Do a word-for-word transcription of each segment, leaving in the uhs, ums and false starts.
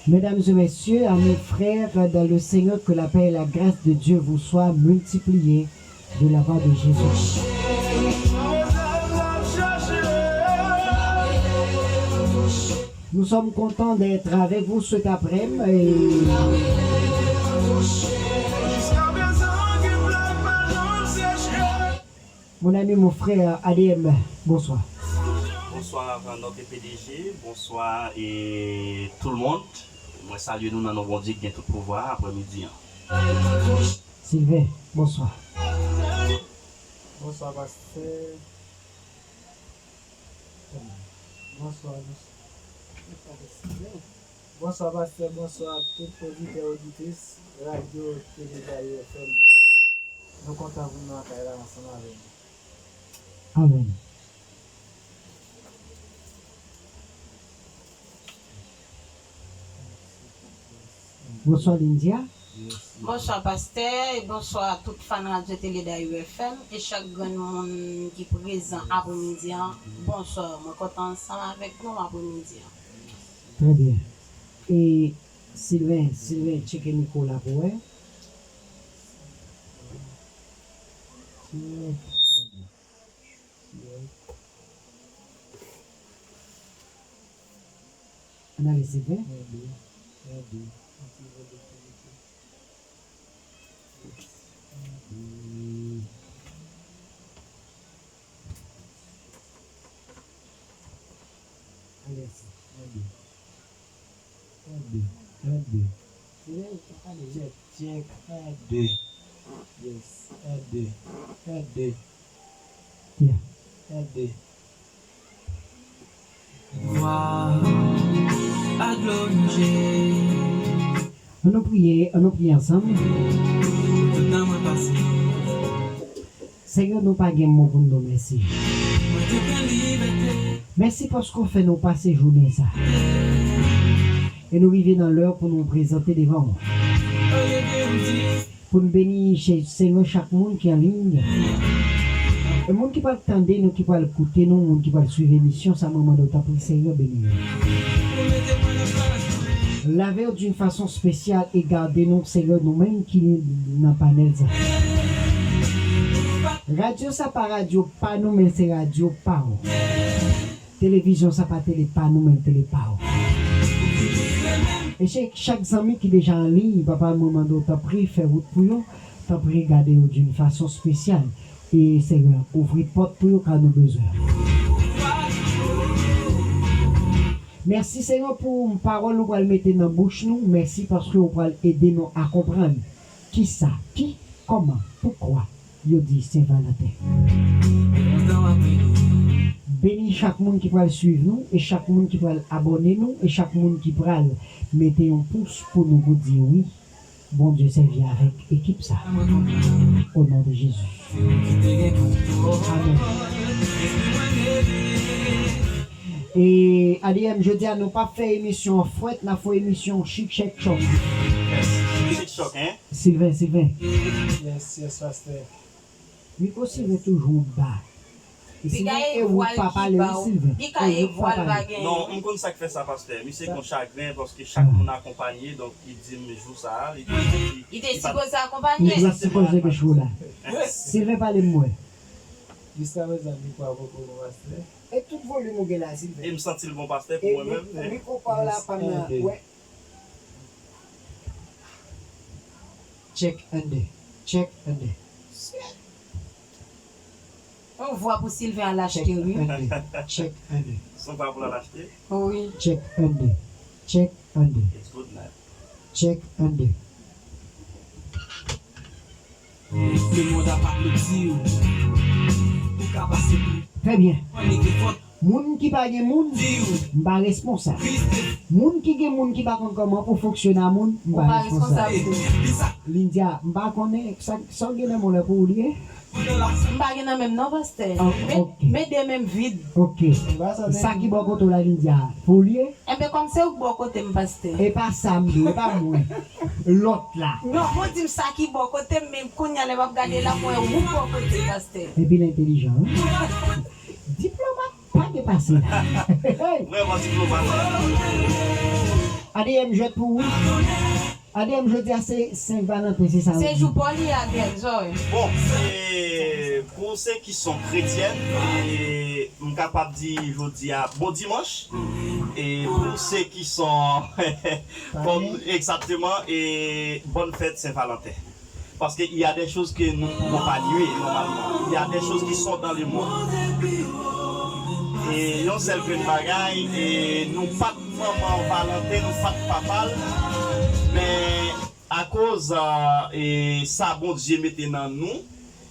Mesdames et messieurs, amis frères dans le Seigneur, que la paix et la grâce de Dieu vous soient multipliées de la part de Jésus. Nous sommes contents d'être avec vous cet après-midi. Et mon ami, mon frère A D M, bonsoir. Bonswa, Vanok e P D G. Bonswa, e tout le monde. Mwen salye nou nan non Bondye ki gen tout pouvwa aprè midi an. Sylvain, bonswa. Bonswa, pastè. Bonswa, bonswa. Bonswa, pastè. Bonswa, tout oditè, oditris Radyo Tele Dayou F M. Nou kontan pou nou lakay la ansanm avè nou. Amèn. Bonswa, Lindia. Bonswa, pastè, e bonswa tout fan Radyo Tele Dayou F M, e chak grenn moun ki prezan aprè midi an, bonswa. Mwen kontan ansanm avèk nou aprè midi an. Trè byen. E Sylvain, Sylvain, tcheke mikwo la pou wè. Tchek. Tchek. Ann ale, Sylvain. Tande, tande. Yon ti vo de konekte. Tande. Alèz, tande. Tande, tande. Tchek, tchek, tande. Yes, tande, tande. Yeah. Tande. Vwa a glorifye. Ann nou priye, ann nou priye ansanm. Tout tan mwen pase. Senyè, nou pa gen mo pou n di w mèsi. Mèsi paske w fè nou pase jounen sa. E nou rive nan lè pou nou prezante devan w. Pou n beni, Senyè, chak moun ki an liy. E moun ki pral tande nou, ki pral koute nou, moun ki pral swiv emisyon sa, mwen mande w tanpri, Senyè, beni yo. Lave yo d'une façon spéciale e gade nou, Senyè, nou menm ki nan panèl sa. Radyo sa pa radyo pa nou, men se radyo pa w. Televizyon sa pa tele pa nou, men tele pa w. E se chak zanmi ki deja an liy, papa, mwen mande w, tanpri, fè wout pou yo. Tanpri, gade yo d'une façon spéciale. E, Senyè, ouvri pòt pou yo, ka nou bezwen. Mèsi, Senyè, pou pawòl ou pral mete nan bouch nou. Mèsi paske ou pral ede nou a konprann kisa, ki, kòman, poukwa yo di Sen Valanten. Beni chak moun ki pral swiv nou, e chak moun ki pral abòne nou, e chak moun ki pral mete yon pous pou nou, pou di wi. Bondye sèvi avèk ekip sa. O non de Jezi. Amèn. E A D M, jodi a nou p ap fè emisyon an frèt, n ap fè emisyon chik chèk chòk. Chik chèk chòk, hein? Sylvain, Sylvain. Yes, yes, pastè. Mikwo Sylvain toujou ba. E Sylvain, e ou pa pale, wi, Sylvain. E ou pa pale. Non, m konn sa k fè sa, pastè. Misye gon chagren paske chak moun akonpanye, donk li di m jou sa a, li te sipoze akonpanye. Li te sipoze gen jou la. Sylvain, pale m wè. Jiskaprezan, mikwo a poko bon, pastè. E tout volim ou gen la, Sylvain. E m santi l bon, pastè, pou mwen menm. E mikwo pa w la, pa m nan, wè. Check un, deux. Check un, deux. Yon vwa pou Sylvain al achte, wi. Check un, deux. Check un, deux. Son pa pou l al achte? Wi. Check un, deux. Check un, deux. It's good, man. Check un, deux. Lemonn ap aplodi w. Ou ka pase pou... Trè byen. Moun ki pa gen moun, m pa responsab. Moun ki gen moun ki pa konn kòman pou fonksyone a moun, m pa responsab. Lindia, m pa konnen sa, sa w gen nan men w la pou ou li ye? M pa gen nan men m non, pastè. Ah, men, ok. Men de men m vid. Ok. Sa ki bò kote w la, Lindia, pou ou li ye? Enben, kòm se ou k bò kote m, pastè. E pa sa m di w, e pa mwen. Lòt la. Non, mwen di m sa ki bò kote m, men kounye a lè m ap gade la, m wè ou bò kote m, pastè. Epi l entelijan, wi. Diplomat pa depase la. Hey! Vrèman diplomat. A D M jwèt pou ou wi. A D M jodi a se Sen Valanten, se sa ou di. Se jou pa w li a, Greg, sa w wè. Bon, e, pou se ki son kretyèn, e, m kapab di jodi a bon dimanch. E pou se ki son, kòm, egzakteman, e, bòn fèt Sen Valanten. Parce que il y a des choses que nous ne pouvons pas nier normalement. Il y a des choses qui sont dans le monde. E yon sèl grenn bagay, e nou pa t manman Valanten, nou pa t papa l, men akoz e sa Bondye mete nan nou,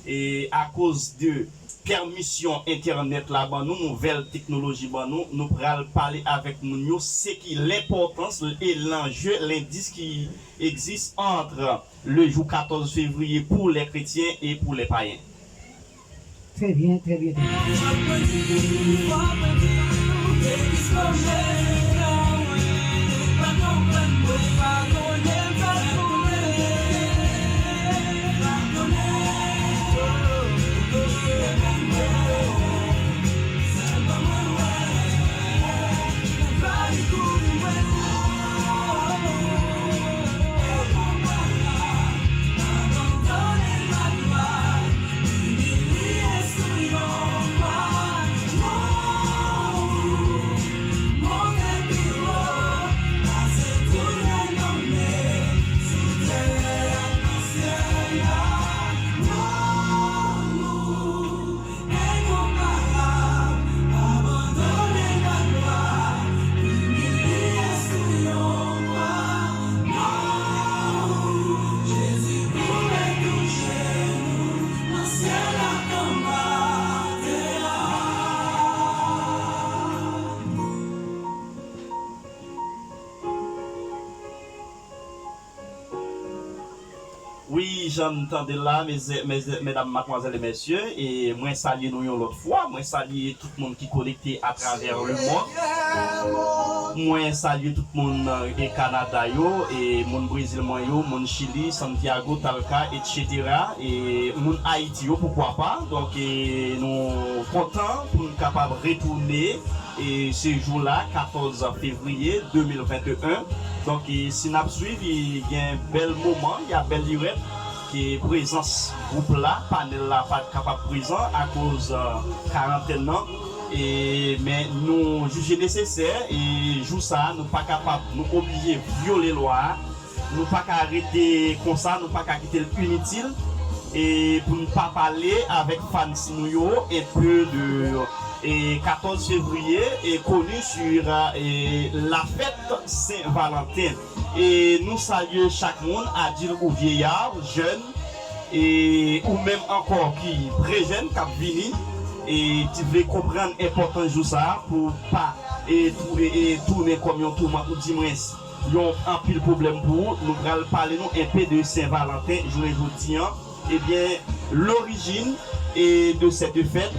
e akoz de pèmisyon entènèt la ban nou, nouvèl teknoloji ban nou, nou pral pale avèk moun yo se ki lenpòtans e lanje, lendis ki egzis ant le jou katòz fevriye pou lè kretyen e pou lè payen. Très bien, très bien, très bien. Wi, jan n tande l la, medam, madmwazèl e mesye, e mwen salye nou yon lòt fwa. Mwen salye tout moun ki konekte atravè lemonn. Mwen salye tout moun e Kanada yo, e moun Brezil mwen yo, moun Chili, Santiago, Talca, etsetera. E moun Ayiti yo, poukwa pa. Donk, e nou kontan pou n kapab retounen e se jou la, katòz fevriye de mil venteyen. Donk, e, si n ap swiv, e, gen bèl moman, y a bèl lirèt ke prezans gwoup la, panèl la pa t kapab prezan akoz karantèn nan. E, men nou jije nesesè, e jou sa a, nou pa kapab, nou oblije vyole lwa a. Nou pa ka rete konsa, nou pa ka kite l initil. E pou n pa pale avèk fans nou yo, un peu de, e katòz fevriye, e koni sur e la fèt Sen Valanten. E nou salye chak moun, adil ou vyeyar, jèn, e ou menm ankò ki trè jèn k ap vini, e ki vle konprann enpòtans jou sa a pou pa e tou e tounen kòm yon toumant ou dimwens yon anpil pwoblèm pou ou. Nou pral pale nou enpe de Sen Valanten jounen jodi an. Ebyen, lorijin e de sèt fèt,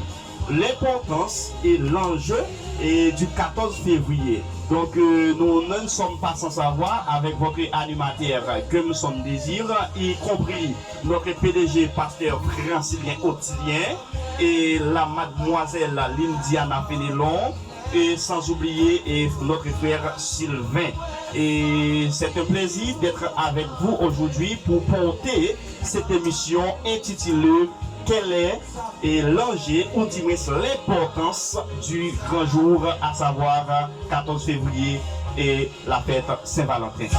lenpòtans e lanje e du katòz fevriye. Donk, e, nou ne sommes pas sans savoir avec votre animateur Gumson Désir, y compris notre P D G, pasteur Francilien Ottilien, et la mademoiselle Lindiana Fénelon, et sans oublier et notre frère Sylvain. Et c'est un plaisir d'être avec vous aujourd'hui pour porter cette émission intitulée Quel est et l'enjeu, ou du moins l'importance du grand jour, à savoir quatorze février et la fête Saint-Valentin.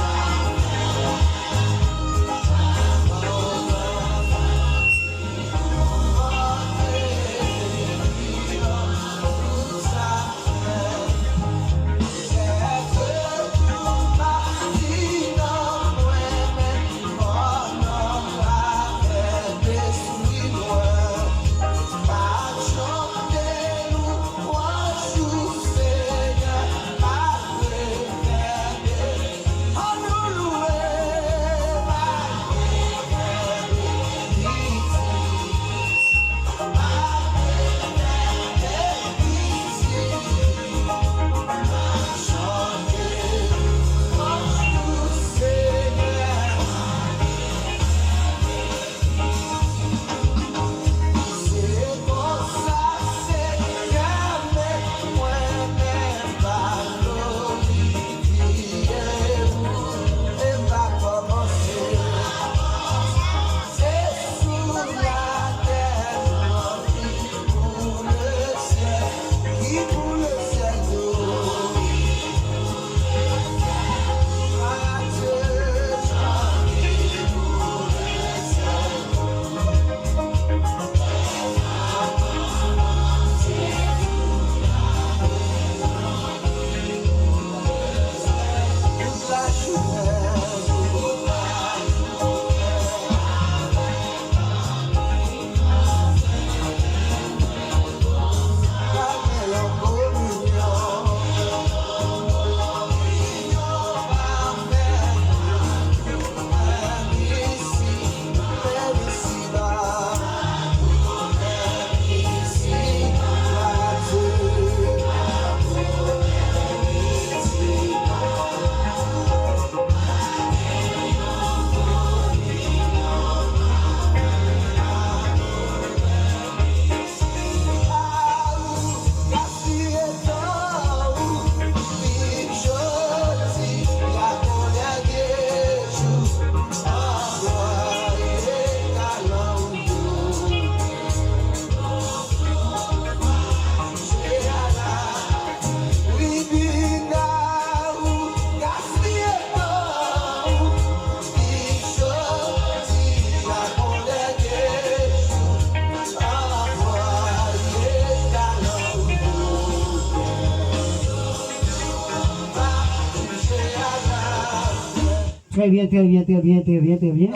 Trè byen, trè byen, trè byen, trè byen, trè byen.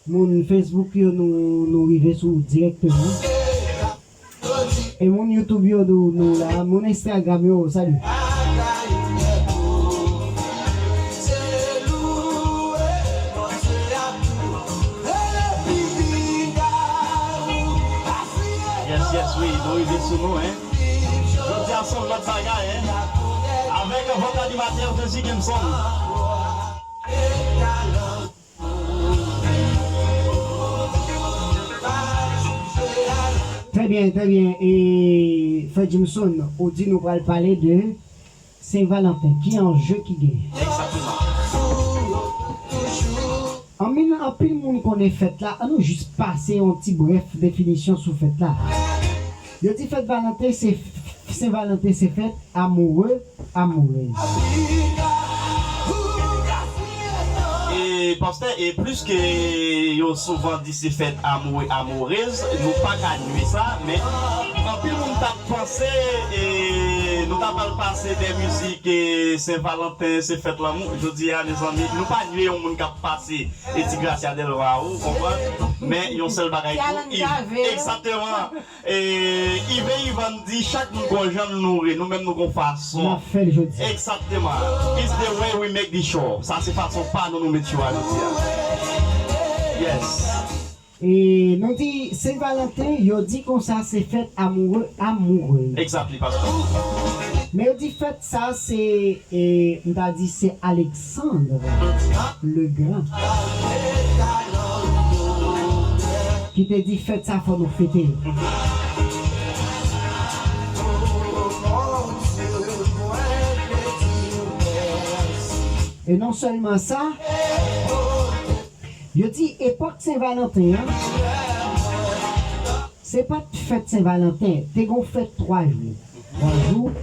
Moun Facebook yo, nou, nou rive sou ou dirèkteman. E moun YouTube yo, nou, nou la. Moun Instagram yo, salut. Yes, yes, wi, nou rive sou nou, hein. Jodi a se yon lòt bagay, hein. Avèk vòt animatè Dezi Gemson. Trè byen, trè byen. E Frè Jimson, ou di nou pral pale de Sen Valanten. Ki anje ki genyen? Egzakteman. Anpil, anpil moun konnen fèt la. An nou jis pase yon ti brèf definisyon sou fèt la. Yo di fèt Valanten se, Sen Valanten se fèt amoure, amourez. E pastè, e plis ke yo souvan di se fèt amoure, amourez, nou pa ka nye sa, men anpil moun t ap panse, e nou ta pral pase de mizik, e Sen Valanten, se fèt lanmou. Jodi a, mezanmi, nou pa nye yon moun k ap pase e ti Gracia Delva, ou konprann? Men yon sèl bagay pou Yves. Egzakteman. E Yves Yvan di, chak moun gon jan l nouri, nou menm nou gon fason. N ap fè l jodi. Egzakteman. It's the way we make the show. Sa se fason pa nou nou met show a jodi a. Yes. E nou di Sen Valanten, yo di konsa se fèt amoureux, amourez. Exactly, pastè. Men yo di fèt sa se, e, m ta di se Alexandre le Grand ki te di fèt sa fò nou fete l. E non sèlman sa, yo di epòk Sen Valanten an, se pa t fèt Sen Valanten, te gon fèt twa jou. Twa jou.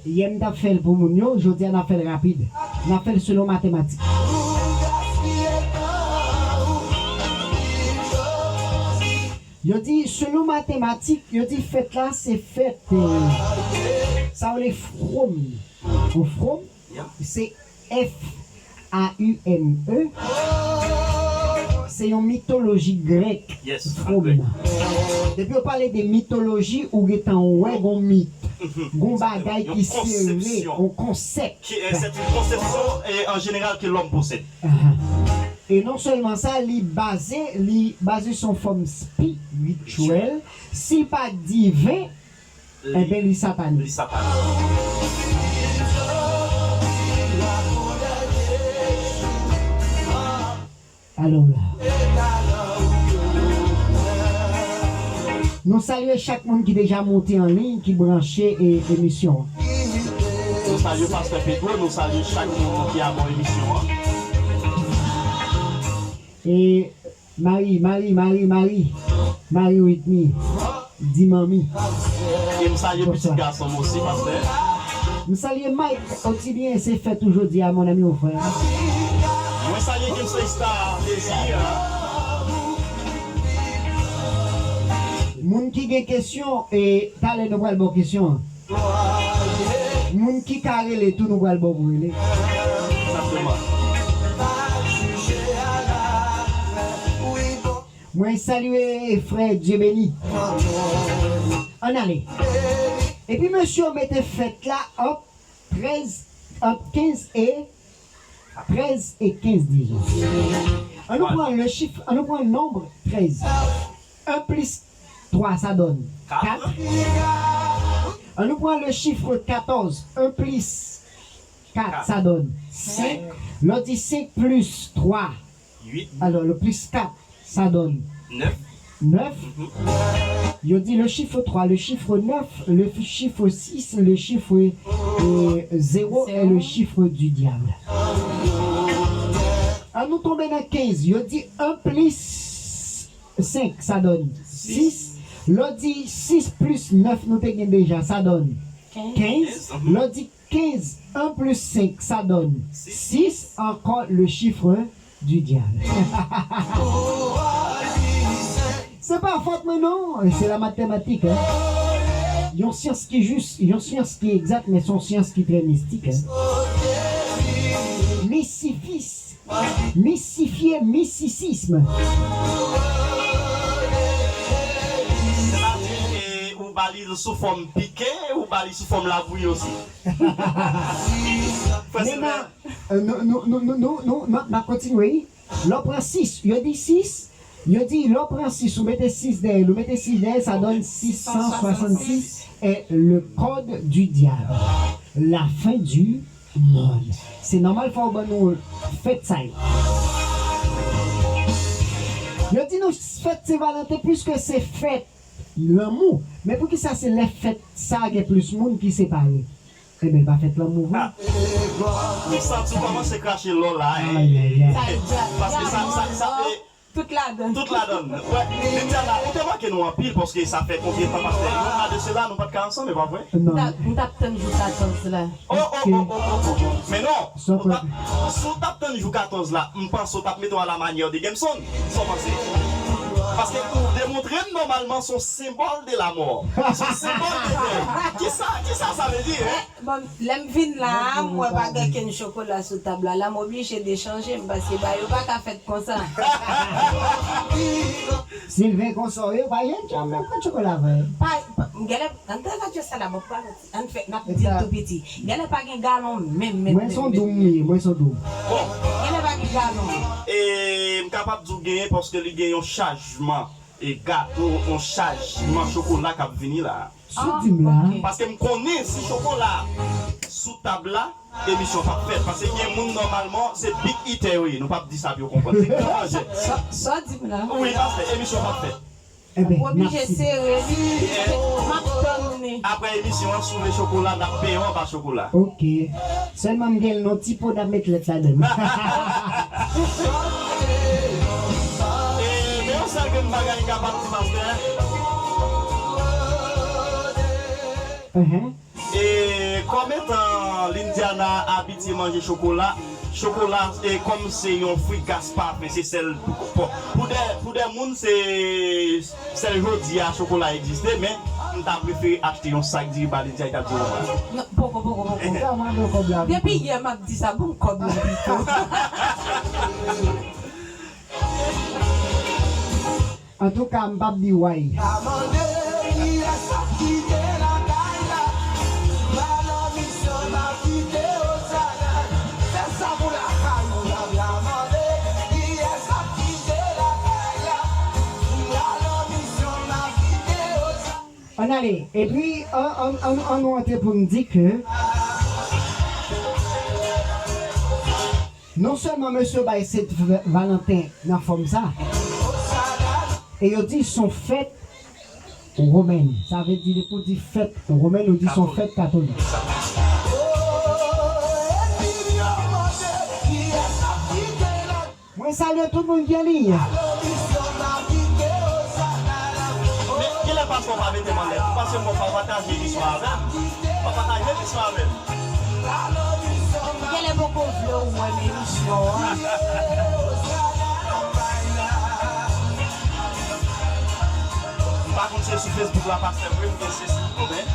Yè m t ap fè l pou moun yo, jodi a n ap fè l rapid. N ap fè l selon matematik. Yo di, selon matematik, yo di fèt la se fèt, e, sa yo rele from. Ou from? Se F A U M E. Se yon mitoloji grèk. Yes, from. Depi yo pale de mitoloji, ou gentan wè gon mit, gon bagay ki sere, yon konsèp. Qui est une conception, eh, en général que l'homme possède. Aha. E non sèlman sa, li baze, li baze sou yon fòm espirityèl. Si l pa diven, enben, li satanik. Li satanik. Alò la. Nou salye chak moun ki deja monte an liy, ki branche, e, emisyon an. Nou salye Pastè Pedro, nou salye chak moun ki abò emisyon an. E Mari, Mari, Mari, Mari. Mari Whitney. Di manmi. E m salye pitit gason m osi, pastè. M salye Mike, ou di byen se fèt ou jodi a, mon ami, mon frè. Mwen salye Kim Sexta, Désir. Moun ki gen kesyon, e talè nou pral ba w kesyon an. Moun ki ka rele tou, nou pral ba w pou rele. Egzakteman. Mwen salye frè Dieubéni. Ann ale. Epi mesye yo mete fèt la ant trèz, ant kenz e trèz e kenz, dizon. An nou pran le chiffre, an nou pran nonb trèz. Un plus trois, ça donne quatre. An nou pran le chiffre quatorze. Un plus quatre, ça donne cinq. Lè w di cinq plus trois, alors le plus quatre, ça donne neuf. Yo di le chiffre trois, le chiffre neuf, le chiffre six, le chiffre, euh, zéro est le chiffre du diable. An nou tonbe nan kenz. Yo di un plus cinq, ça donne six. Lè w di six plus neuf, nou te gen deja, ça donne quinze. Lè w di quinze, un plus cinq, ça donne six. Encore le chiffre du diable. Se pa fòt mwen non, se la matematik, hein. Yon syans ki jis, yon syans ki egzak, men se yon syans ki trè mistik, hein. Misifis. Misifye, misisism. Sètadi, e, ou ba li l sou fòm pike, ou ba li sou fòm labouyi osi. Frè Silvè. Mennan, nou, nou, nou, nou, nou, nou, n ap, n ap kontinye, wi. Lè w pran sis, yo di sis, yo di lè w pran sis, ou mete sis dèyè l, ou mete sis dèyè l, sa donn six cent soixante-six, et le code du diable, la fin du monde. Se nòmal fò yo ban nou fèt sa yo. Yo di nou fèt Sen Valanten, piske se fèt lanmou. Men poukisa se lè fèt sa a gen plis moun ki separe? Ebyen, l pa fèt lanmou vre. M santi w kòmanse krache lò la. Ayayay. Paske sa, sa, sa, e, Tout ladann. Tout ladann. Wè, Lindiana, ou te manke nou anpil paske sa fè konbyen tan pastè? Un an de sela, nou pa t ka ansanm, e pa vre? M Non. t ap, m t ap tann jou katòz la. Oh, oh, oh, oh, oh, oh. Men non. Sa Ou fè- t ap, si w t ap tann jou katòz la, m panse w t ap mete w à la manière de Gemson. Sa w panse? Paske ou demontre m nòmalman se yon senbòl de lanmò. Se yon senbòl de dèy. Kisa, kisa sa vle di, hein? Bon, lè m vin la a, m wè pa gen kenn chokola sou tab la. La, m oblije de chanje m, paske bagay yo pa ka fèt konsa. Silven konsa, yo pa jwenn chan menm kot chokola vre. Pa, pa, m genlè, ann nan radyo sa la, bon, pa, ann fè, n ap di l tou piti. Genlè pa gen galon menm, menm, Mwen se yon doum m ye, mwen se yon doum. Bon, Genlè pa gen galon. e m kapab di w genyen paske li gen yon chajman e gato, yon chajman chokola k ap vini la. Sou dim la. Ok. Paske m konnen si chokola sou tab la, emisyon p ap fèt. Paske gen moun nòmalman, se big eater yo ye. Nou p ap di sa pou yo konprann. Se gran manjè. Sa, sa w di m la? Wi, pastè, emisyon p ap fèt. Enben, Ou oblije sere li, m ap tann li. Apre emisyon an, si w vle chokola, n ap penyen w anba chokola. Ok. Sèlman m gen yon ti po n ap met lèt ladan l. E, men yon sèl grenn bagay m kapab di, pastè. Enhen. E kòm etan Lindiana abitye manje chokola, chokola e kòm se yon fwi gas pa fen, se sèl pou, pou, pou de, pou de moun se sèl jodi a chokola egziste, men m ta prefere achte yon sak diri ba Lindiana, li t ap di w. Non, poko, poko, poko. Sa mande w kòb la. Depi yè m ap di sa, ban m kòb la pito. Antouka, m p ap di way. Ann ale. Epi, an, an, an, an nou antre pou n di ke non sèlman mesye yo bay Sen Valanten nan fòm sa, e yo di se yon fèt womèn. Sa vle di, depi w di fèt womèn, ou di se yon fèt katolik. Mwen salye tout moun ki an liy. Men, kilè pastè w pa mete m anlè? Ou panse m wè w pa pataje emisyon avè m? Pa pataje emisyon avè m. Genlè poko vle w wè m emisyon an. M pa konn se sou Facebook la pastè vre m gen sesi. Bon, men.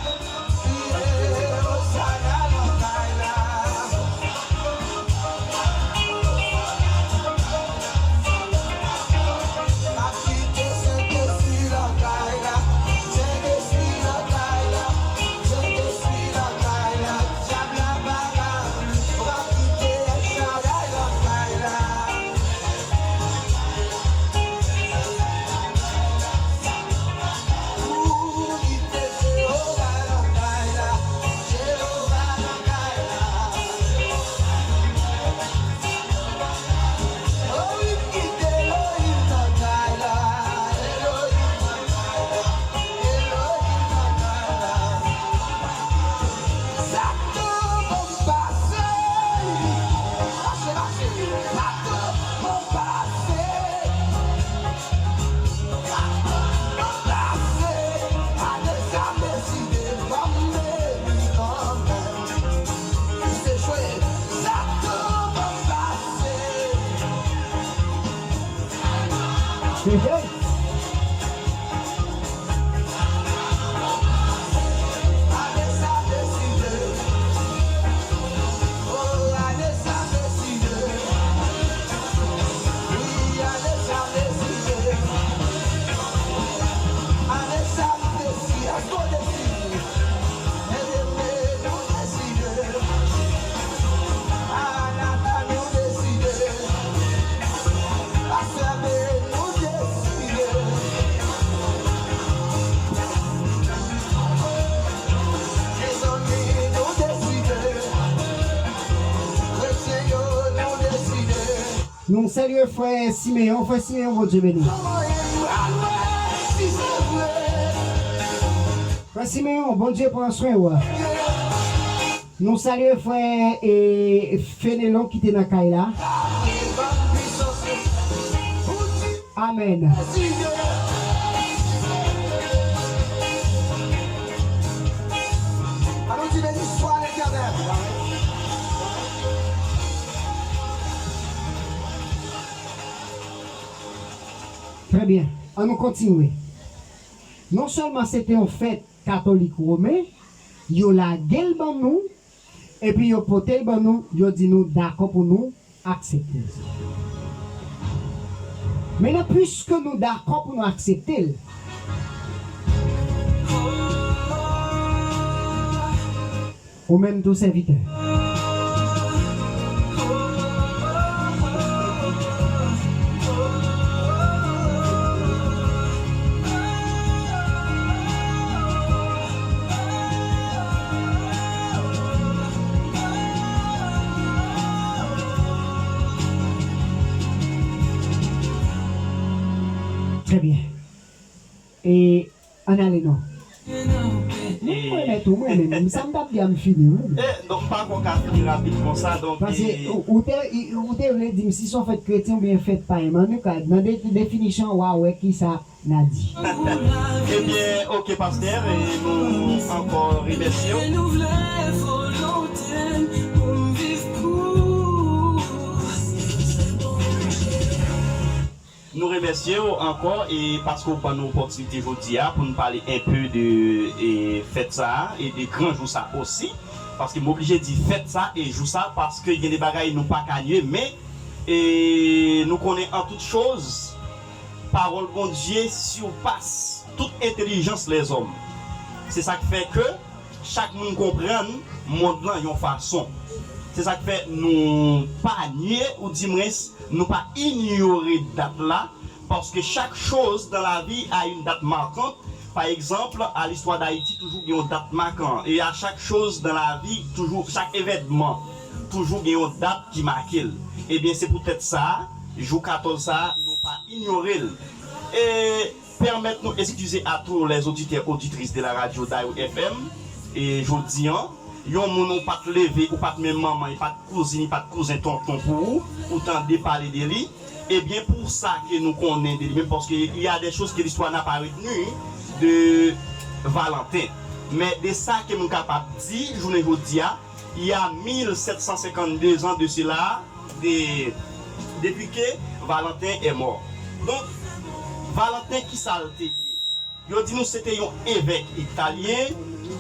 Nou salye frè Simeyon. Frè Simeyon, Bondye beni. Frè Simeyon, Bondye pran swen ou. Nou salye frè e Fenelon ki te nan kay la. Amèn. Trè byen. Ann nou kontinye. Non sèlman se te yon fèt katolik women, yo lage l ban nou, epi yo pote l ban nou, yo di nou dakò pou nou aksepte l. Mennen, piske nou dakò pou nou aksepte l, ou menm tou sèvitè. Trè byen. E ann ale non. Mwen, mwen renmen tou, mwen menm. Sa m t ap di a, m fini, wi. E, donk, m pa kwè w ka fini rapid konsa, donk, paske e, ou, ou te, ou te vle di m si se yon fèt kretyen oubyen fèt payen. Men ann nou ka, nan de-, definisyon an, w a wè kisa n a di. Ebyen, oke, pastè, e nou ankò remèsye w. Nou remèsye w ankò e paske w ban nou opòtinite jodi a pou n pale enpe de, e, fèt sa a e de gran jou sa osi. Paske m oblije di fèt sa e jou sa, paske gen de bagay nou pa ka nye, men, e, nou konnen an tout choz, pawòl Bondye sipas tout entèlijans lèzòm. Se sa k fè ke chak moun konprann mond lan yon fason. Se sa k fè nou pa nye, oudimwens, nou pa inyore dat la, paske chaque chose dans la vie a une date marquante. Pa egzanp, a listwa Dayiti, toujou gen yon dat makan. E a chaque chose dans la vie, toujou, chak evènman, toujou gen yon dat ki make l. Ebyen, se poutèt sa, jou katòz sa, nou pa inyore l. E pèmèt nou eskize a tous les auditeurs, auditrices de la radio Dayou F M. E jodi an, yon moun ou pa t leve, ou pa t menm manman, li pa t kouzin, li pa t kouzen tonton pou ou, ou tande pale de li, ebyen, pou sa ke nou konnen de li menm, paske il y a des choses que l'histoire n'a pas retenues de Valentin. Men de sa ke m kapab di, jounen jodi a, il y a mille sept cent cinquante-deux ans de cela, de, depuis que Valentin est mort. Donk, Valentin, ki sa l te ye? Yo di nou se te yon evèk italyen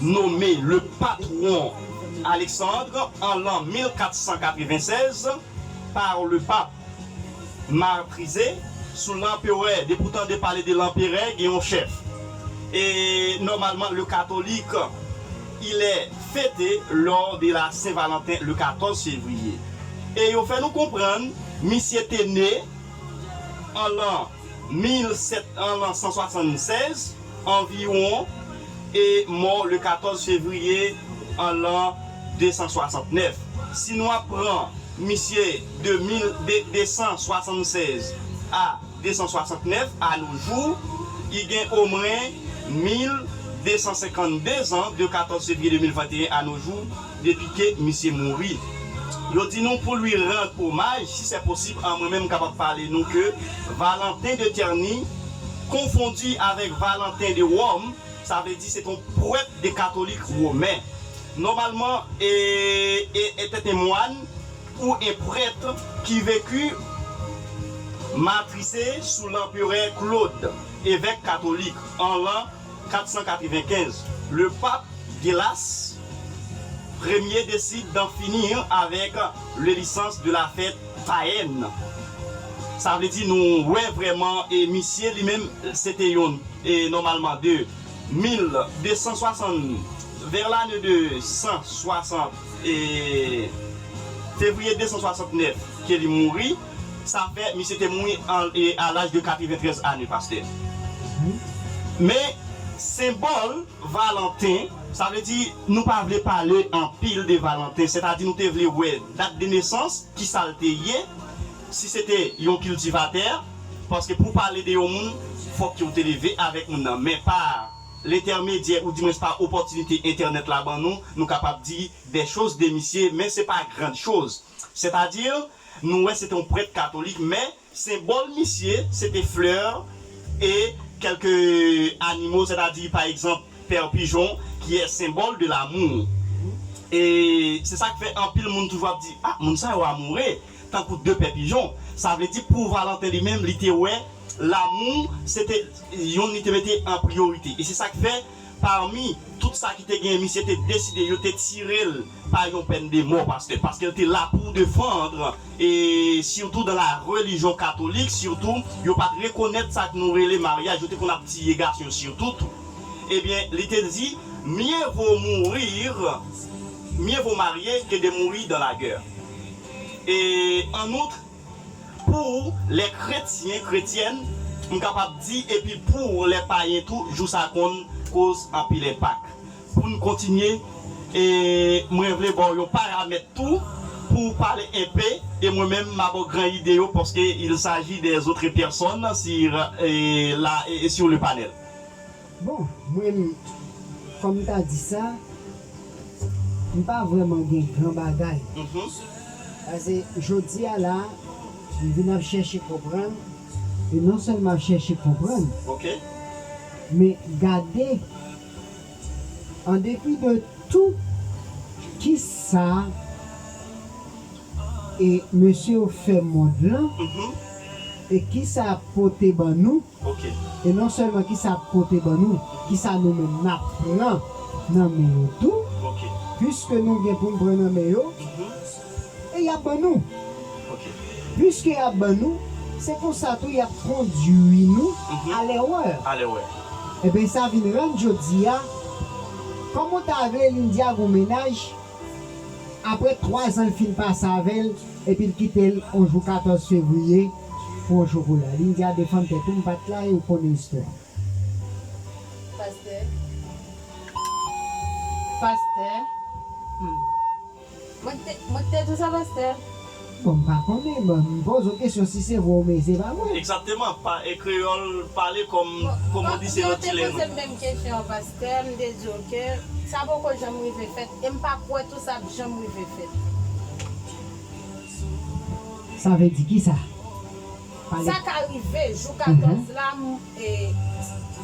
nonmen le patron Alexandre an lan mil kat san katreven sèz par le pape Martrisé sou lanperè. Depi w tande pale de lanperè, gen yon chèf. E nòmalman, le katolik, il est fêté lors de la Saint-Valentin, le quatorze février. E yo fè nou konprann, misye te ne an lan mil sèt, an lan san swasannsèz anviwon, e mò le katòz fevriye an lan de san swasantnèf. Si nou ap pran misye de mil, de, de san swasannsèz a de san swasantnèf, a nos jours, li gen omwen mil de san senkannde zan, de katòz fevriye de mil venteyen a nos jours, depi ke misye mouri. Yo di nou pou lui rendre hommage, si c'est possible, an mwen menm m kapab pale nou ke Valentin de Terni, confondu avec Valentin de Rome, sa vle di se t on prèt de katolik women. Nòmalman, e, e, était un moine ou un prêtre qui vécut martyrisé sous l'empereur Claude, évêque catholique, en l'an quatre cent quatre-vingt-quinze. Le pape Gélas premier décide d'en finir avec les licences de la fête païenne. Sa vle di nou wè vrèman, e misye li menm, se te yon, e nòmalman de mil de san swasann, vers l'année de san swasant, e fevriye de san swasantnèf ke li mouri. Sa fè misye te mouri an, e, a laj de katreventrèz ane, pastè. Men, senbòl Valentin, sa vle di, nou pa vle pale anpil de Valentin, sètadi nou te vle wè dat de nesans, ki sa l te ye, Si se te yon kiltivatè, paske pou pale de yon moun, fòk ke w te leve avèk moun nan. Men pa lentèmedyè, oudimwens pa opòtinite entènèt la ban nou, nou kapab di de choz de misye, men se pa grand choz. Sètadi, nou wè se te yon prèt katolik, men senbòl misye, se te flè e kèlke animo, sètadi, pa egzanp, pè pijon, ki est symbole de l'amour. E se sa k fè anpil moun toujou ap di, ah, moun sa yo amoure, tankou de pè pijon. Sa vle di pou Valentin li menm, li te wè lanmou, se te youn li te mete an priyorite. E se sa k fè, pami tout sa ki te gen, misye te deside, yo te tire l pa yon pèn de mò, pastè, paske l te la pou defann, e sitou dan la relijyon katolik, sitou, yo pa t rekonèt sa k nou rele maryaj, yo te konn ap tiye gason yo sitou tou. Ebyen, li te di, mieux vaut mourir, mieux vaut marier que de mourir dans la guerre. E an out, pou lè kretyen, kretyèn, m kapab di, epi pou lè payen tou, jou sa konn koz anpil enpak. Pou n kontinye, e mwen vle ba w yon paramèt tou pou w pale enpe, e mwen menm, m a ba w gran ide yo, paske il s'agit des autres personnes sur, e, la, e, sur le panel. Bon, mwen, kòm m ta di sa, m pa vrèman gen gran bagay. Mhm. Paske jodi a la, m vin ap chèche konprann, e non sèlman ap chèche konprann, Ok. men gade, an depi de tou, kisa e mesye yo fè mond lan, Mhm. e kisa y ap pote ban nou, Ok. e non sèlman kisa y ap pote ban nou, kisa nou menm n ap pran nan men yo tou, Ok. piske nou gen pou n pran nan men yo, Mhm. e y ap ban nou. Ok. Piske y ap ban nou, se konsa tou y ap kondui nou Mhm. a lèwè. A lèwè. Ebyen, sa vin rann jodi a, kòman w ta vle Lindia gon mennaj, apre twa zan l fin pase avè l, epi l kite l yon jou katòz fevriye pou yon chokola. Lindia defann tèt ou, m pa t la e ou konnen istwa. Pastè. Pastè. Hmm. Mwen te, mwen te di w sa, pastè. Bon, m pa konnen, bon, m poze w kesyon si se vre oubyen se pa vre. Egzakteman, pa, e kreyòl pale kòm, Bon, kòm on bon, di se yo lòt te dilèm. poze m menm kesyon an, pastè, m te di yo ke sa poko janm rive fèt, e m pa kwè tou sa ap janm rive fèt. Sa vle di kisa? Pale. Sa ka rive, jou Mhm. katòz la, m, e,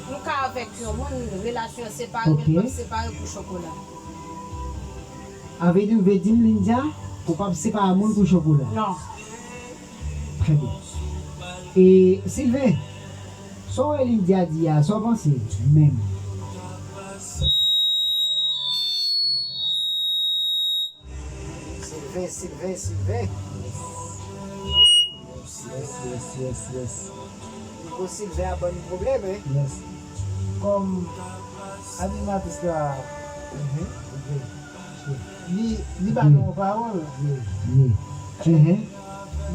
nou ka avèk yon moun, relasyon an separe, Ok. men l p ap separe pou chokola. A vle di, ou vle di m, Lindia, ou p ap separe moun pou chokola? Non. Trè byen. E, Sylvain, sa w wè Lindia di a, sa w panse menm? Sylvain, Sylvain, Sylvain. Yes, yes, yes, yes. Nivo Sylvain a ban n pwoblèm, hein? Yes. Kòm animatris la, Mhm. ok. Li, li ba nou yon pawòl. Wi, wi. Mhm.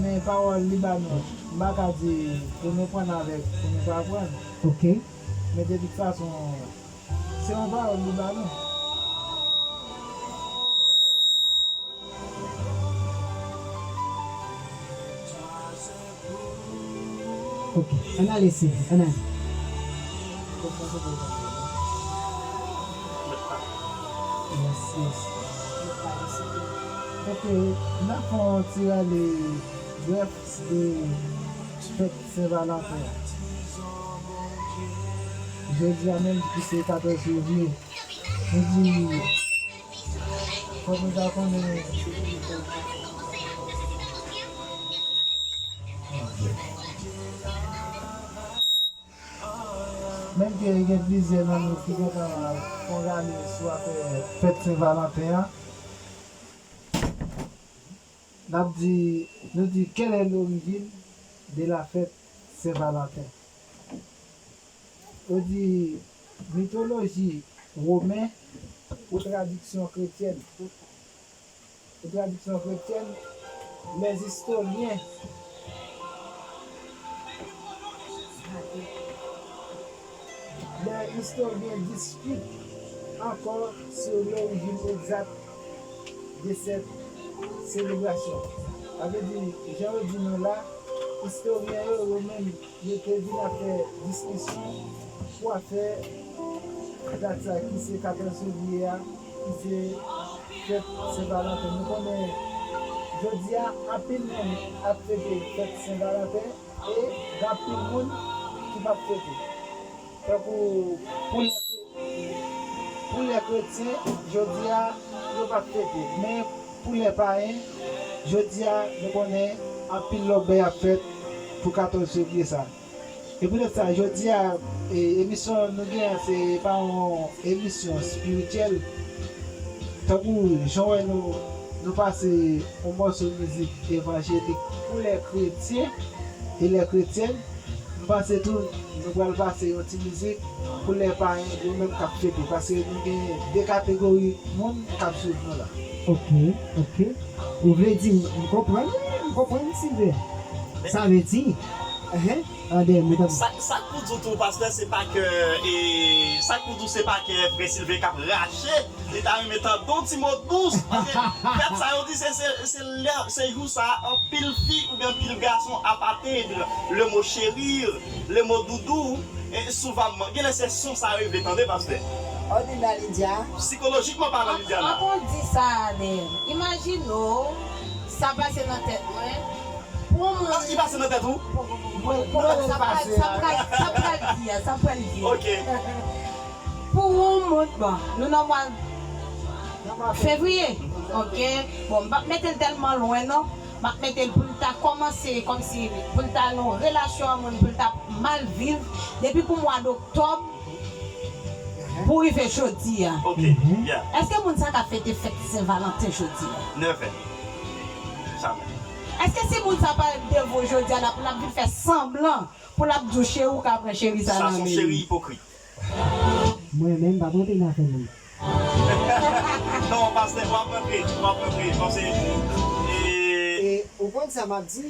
Men pawòl li ba nou, m pa ka di pou nou pran avèk, pou nou pa pran. Ok. Men de tout fason, se yon pawòl li ba nou. Ok, ann ale, Sylvain, ann ale. Yes, yes. Ok, n ap fè yon ti rale brèf de fèt Sen Valanten an. Jodi a menm ki se katòz fevriye, nou di, fòk nou ta konnen, menm ke gen plizyè nan nou ki gentan fè yon rale sou afè fèt Sen Valanten an, n ap di, nou di, quelle est l'origine de la fête Saint-Valentin? Yo di mitoloji women ou tradiksyon kretyèn. Ou tradiksyon kretyèn, les historiens, les historiens discutent encore sur l'origine exacte de cette célébration. Sa vle di, jan yo di nou la, istoryen yo, yo menm, yo te vin ap fè diskisyon pou afè dat sa ki se katòz fevriye a, ki se fèt Sen Valanten. Nou konnen, jodi a, anpil moun ap fete fèt Sen Valanten e gen anpil moun ki p ap fete. Tankou pou lè kre-, pou lè kretyen, jodi a, yo p ap fete. Men pou lè payen, jodi a, nou konnen anpil lòbèy ap fèt pou katòz fevriye sa. E poutèt sa, jodi a, e, emisyon nou gen an, se pa yon emisyon espirityèl. Tankou jan w wè nou, nou pase yon mòso mizik evanjelik pou lè kretyen e lè kretyèn, nou pase tou, nou pral pase yon ti mizik pou lè payen, yo menm k ap fete, paske nou gen de kategori moun k ap swiv nou la. Ok, ok. Ou vle di, m, m konprann, wi, m konprann, Silve. Sa vle di, enhen, ande, mwen t ap Sa, sa k pou di w tou, pastè, se pa ke, e, sa k pou di w, se pa ke frè Silve k ap rache, li ta renmen tande yon ti mo dous. Paske fèt sa yo di, se, se, se lè, se jou sa, anpil fi oubyen anpil gason ap atenn le mo chéri, le mo doudou, e, souvamman. Genlè se son sa yo vle tande, pastè. Ordina Lydia. Sikolojikman palan, Lydia la. An, an, kon di sa, Adè. Imajine w, sa pase nan tèt mwen. Pou yon moun. Ah, li pase nan tèt ou? Pou, pou, pou, sa pral, sa pral, sa pral di a, sa pral di a. Ok. Pou yon moun, bon, nou nan mwa fevriye, ok? Bon, m p ap mete l tèlman lwen, non. M ap mete l pou l ta kòmanse, kòmsi, pou l ta nan yon relasyon a moun, pou l ta mal viv, depi pou mwa doktòb, pou rive jodi a. Ok, yeah. Èske moun sa ka fete fèt Sen Valanten jodi a? Nèfè. Sa menm. Èske si moun sa parèt devan w jodi a, l ap, l ap vin fè sanblan pou l ap di w cheri, ou ka pran cheri sa nan men li? Sa se yon cheri ipokrit. Mwen menm, m pa p rantre nan afè moun. Non, pastè, w ap rantre, w ap rantre, paske, e, e, ou konn sa m ap di?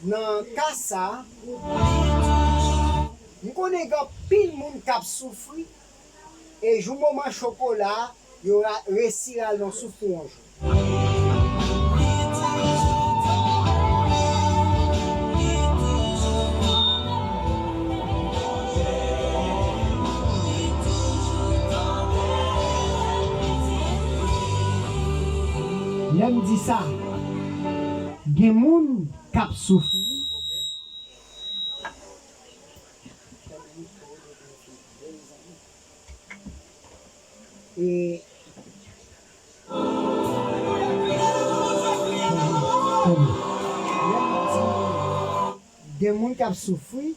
Nan ka sa, m konnen gen anpil moun k ap soufri, e jou moman chokola a, yo ra-, resi rale yon souf pou yon jou. Lè m di sa, gen moun k ap soufri. E gen moun k ap soufri,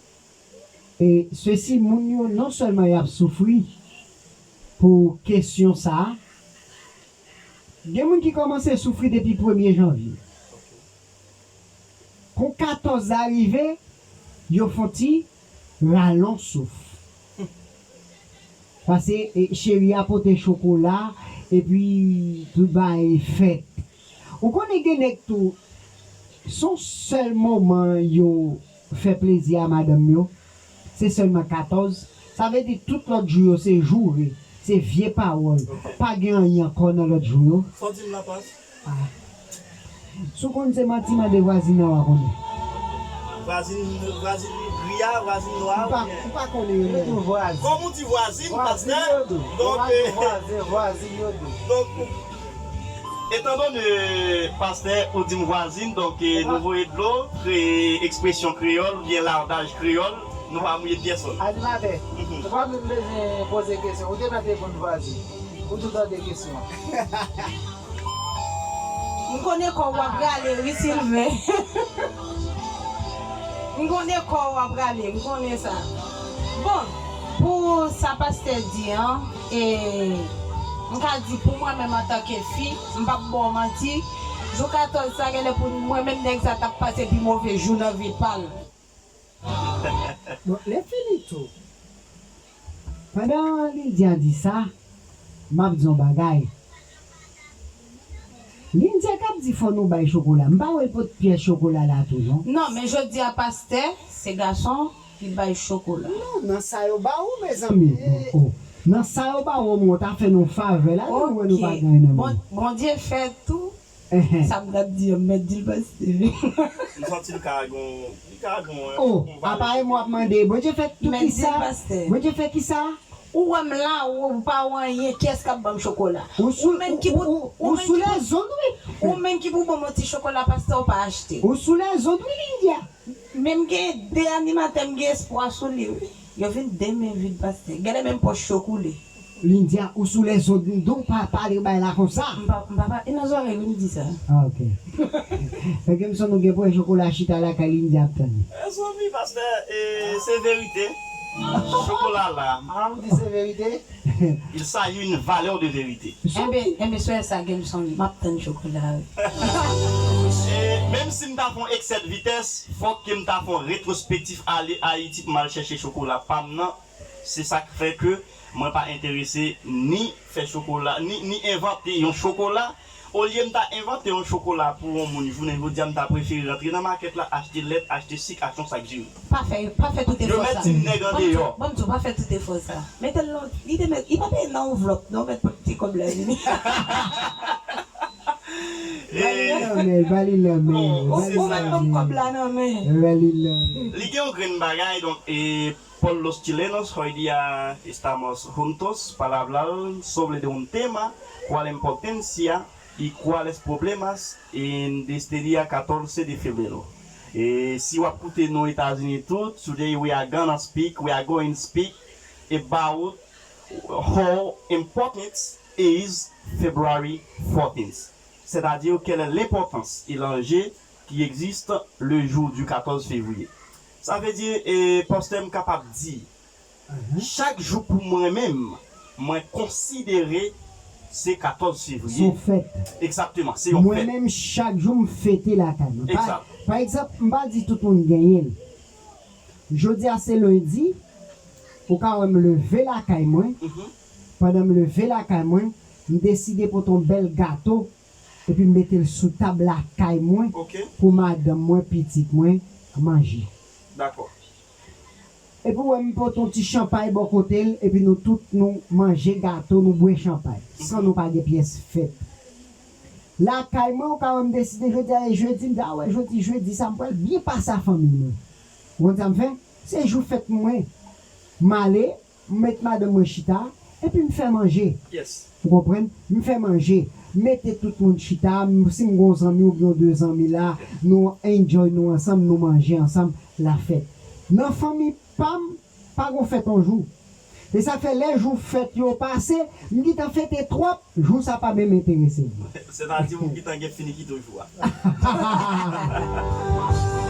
e sesi moun yo, non sèlman y ap soufri pou kesyon sa a, gen moun ki kòmanse soufri depi premye janvye. Kon katòz la rive, yo fon ti rale yon souf. Paske, e, cheri a pote chokola, epi tout bagay fèt. Ou konnen gen nèg tou, se yon sèl moman yo fè plezi a madanm yo, se sèlman katòz. Sa vle di tout lòt jou yo se joure, se vye pawòl. Pa gen anyen ankò nan lòt jou yo. Sa w di m la, pas? Ah. Si w konn se manti, mande vwazin nan, w a konnen. Vwazin, vwazin gri a, vwazin nwa a, oubyen? M pa konnen yo menm. Vwazin. Kòm ou di vwazin, pastè, yo di. Donk, vwazin, vwazin, vwazin yo di. Donk, etandone, pastè, ou di m vwazin, donk, e, nou voye dlo, kreye ekspresyon kreyòl, oubyen lardaj kreyòl, nou pa mouye pyès lòt. Animatè, ou pa menm bezwen poze kesyon, ou te mèt reponn vwazin. Ou tou tande kesyon an. M konnen kò w ap rale wi, Silven. M konnen kò w ap rale, m konnen sa. Bon, pou sa pastè di an, e, m ka di pou mwen menm antanke fi, m p ap ba w manti, jou katòz sa genlè pou mwen menm nèg sa t ap pase pi move jou nan vi pa l. Bon, lè fini tou, pandan Lydia di sa, m ap di yon bagay. Lydia k ap di fò nou bay chokola. M pa wè l pot pyès chokola la tou, non. Non, men jodi a, pastè, se gason ki bay chokola. Non, nan sa yo ba ou, mezanmi. Oh, oh. Nan sa yo ba w, omwen w ta fè nou favè la, nou wè nou pa gen anyen nan men. Bondye fè tou. Sa m t ap di an, m mèt di l pastè. M santi l ka gon, li ka gon. Oh, apa e mwen w ap mande, Bondye fè tou kisa? Bondye fè kisa? Ou wè m la, ou pa wè anyen, kiyès k ap ban m chokola? Ou sou, ou, ou, ou sou lèzond wi. Ou menm ki pou ban m yon ti chokola pastè ou pa achte. Ou sou lèzond wi Lydia. Men m gen de animatè m gen espwa sou li wi. Yo vin de men vid pastè. Gade menm pòch yo koule. Lydia, ou sou lèzond m di w pa pale bay la konsa. M pa, m pa pale nan zòrèy wi m di sa. Ah, ok. Fè ke m sonn ou gen pwen chokola chita lakay Lydia ap tann. Mezanmi pastè, e, se verite. Chokola la. Ah, m di se verite. Il s'agit une valeur de vérité. Enben, enben, sou sa gen m sonn, m ap tann chokola wi. E, menm si m ta fè yon eksè de vitès, fòk ke m ta fè yon retwospektif ale Ayiti pou m al chèche chokola pa m nan. Se sa k fè ke mwen pa enterese ni fè chokola, ni, ni envante yon chokola. Olye m ta envante yon chokola pou yon moun jounen jodi a, m ta prefere rantre nan makèt la, achte lèt, achte sik, achte yon sak diri. Pa fè, pa fè tout efò sa. Yo mèt ti nèg andeyò. Ban m di w, pa fè tout efò sa. Mete l nan, li te mèt, li pa te nan anvlòp non, mèt pot ti kòb la vini. Ba li nan men, ba li nan men. Ou, ou mèt ban m kòb la nan men. Ba li nan men. Li gen yon grenn bagay, donk, e, Por los chilenos, hoy día estamos juntos para hablar sobre de un tema, cuál importancia y cuáles problemas en de este día catorce de febrero. E si w ap koute nou Etazini tou, today we are gonna speak, we are going to speak about how important is February fourteenth. C'est-à-dire, quelle est l'importance et l'enjeu qui existe le jour du quatorze février. Sa vle di, e, pastè m kapab di, chak jou pou mwen menm, mwen konsidere se katòz fevriye. Se yon fèt. Egzakteman, se yon fèt. Mwen menm, chak jou m fete lakay mwen. Pa, pa egzanp, m pa di tout moun genyen l. Jodi a se lendi, ou ka wè m leve lakay mwen. Pandan m leve lakay mwen, m deside pote yon bèl gato epi m mete l sou tab lakay mwen pou madanm mwen, pitit mwen manje. Dakò. Epi w wè m pote yon ti chanpay bò kote l, epi nou tout nou manje gato, nou bwè chanpay, san nou pa gen pyès fèt. Lakay mwen, ou ka wè m deside jodi a e jedi, m di, a wè, jodi jedi sa, m pral byen pase ak fanmi mwen. Ou konn sa m fè? Se jou fèt mwen. M ale, m met madanm mwen chita, epi m fè manje. Ou konprann? M fè manje. M mete tout moun chita, m, si m gen yon zanmi oubyen yon de zanmi la, nou enjoy nou ansanm, nou manje ansanm, la fèt. Nan fanmi pa m, pa gon fèt yon jou. E sa fè lè jou fèt yo pase, m gentan fete twòp, jou sa pa menm enterese m. Sètadi ou gentan gen fini kite w jou a.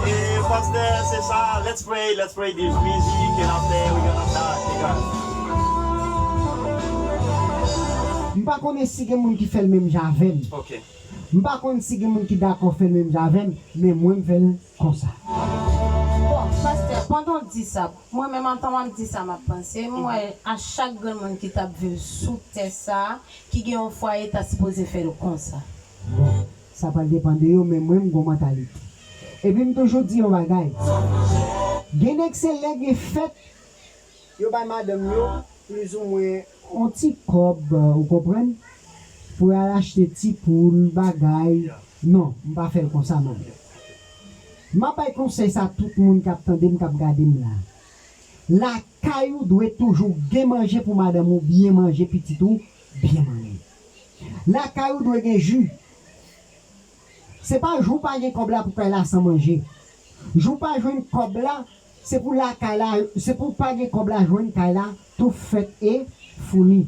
E pastè, se sa, let's pray, let's pray this music and after we gonna start, because. M pa konnen si gen moun ki fè l menm jan avè m. M pa konn si gen moun ki dakò fè l menm jan avè m, men mwen m fè l konsa. Bon, pastè, pandan w di sa, mwen menm antan w ap di sa m ap panse, m wè a chak granmoun ki t ap viv sou tè sa a, ki gen yon fwaye ta sipoze fè l konsa. Bon, sa pral depann de yo, men mwen m gon mantalite. Epi m toujou di yon bagay. Gen nèg se lè gen fèt, yo bay madanm yo plizoumwen yon ti kòb, ou konprann, pou y al achte ti poul, bagay. Non, m pa fè l konsa non. M ap bay konsèy sa tout moun k ap tande m, k ap gade m la. Lakay ou dwe toujou gen manje pou madanm ou byen manje, pitit ou byen manje. Lakay ou dwe gen ji. Se pa jou w pa gen kòb la pou kay la san manje. Jou w pa jwenn kòb la, se pou lakay la, se pou w pa gen kòb la jwenn kay la tou fèt e founi.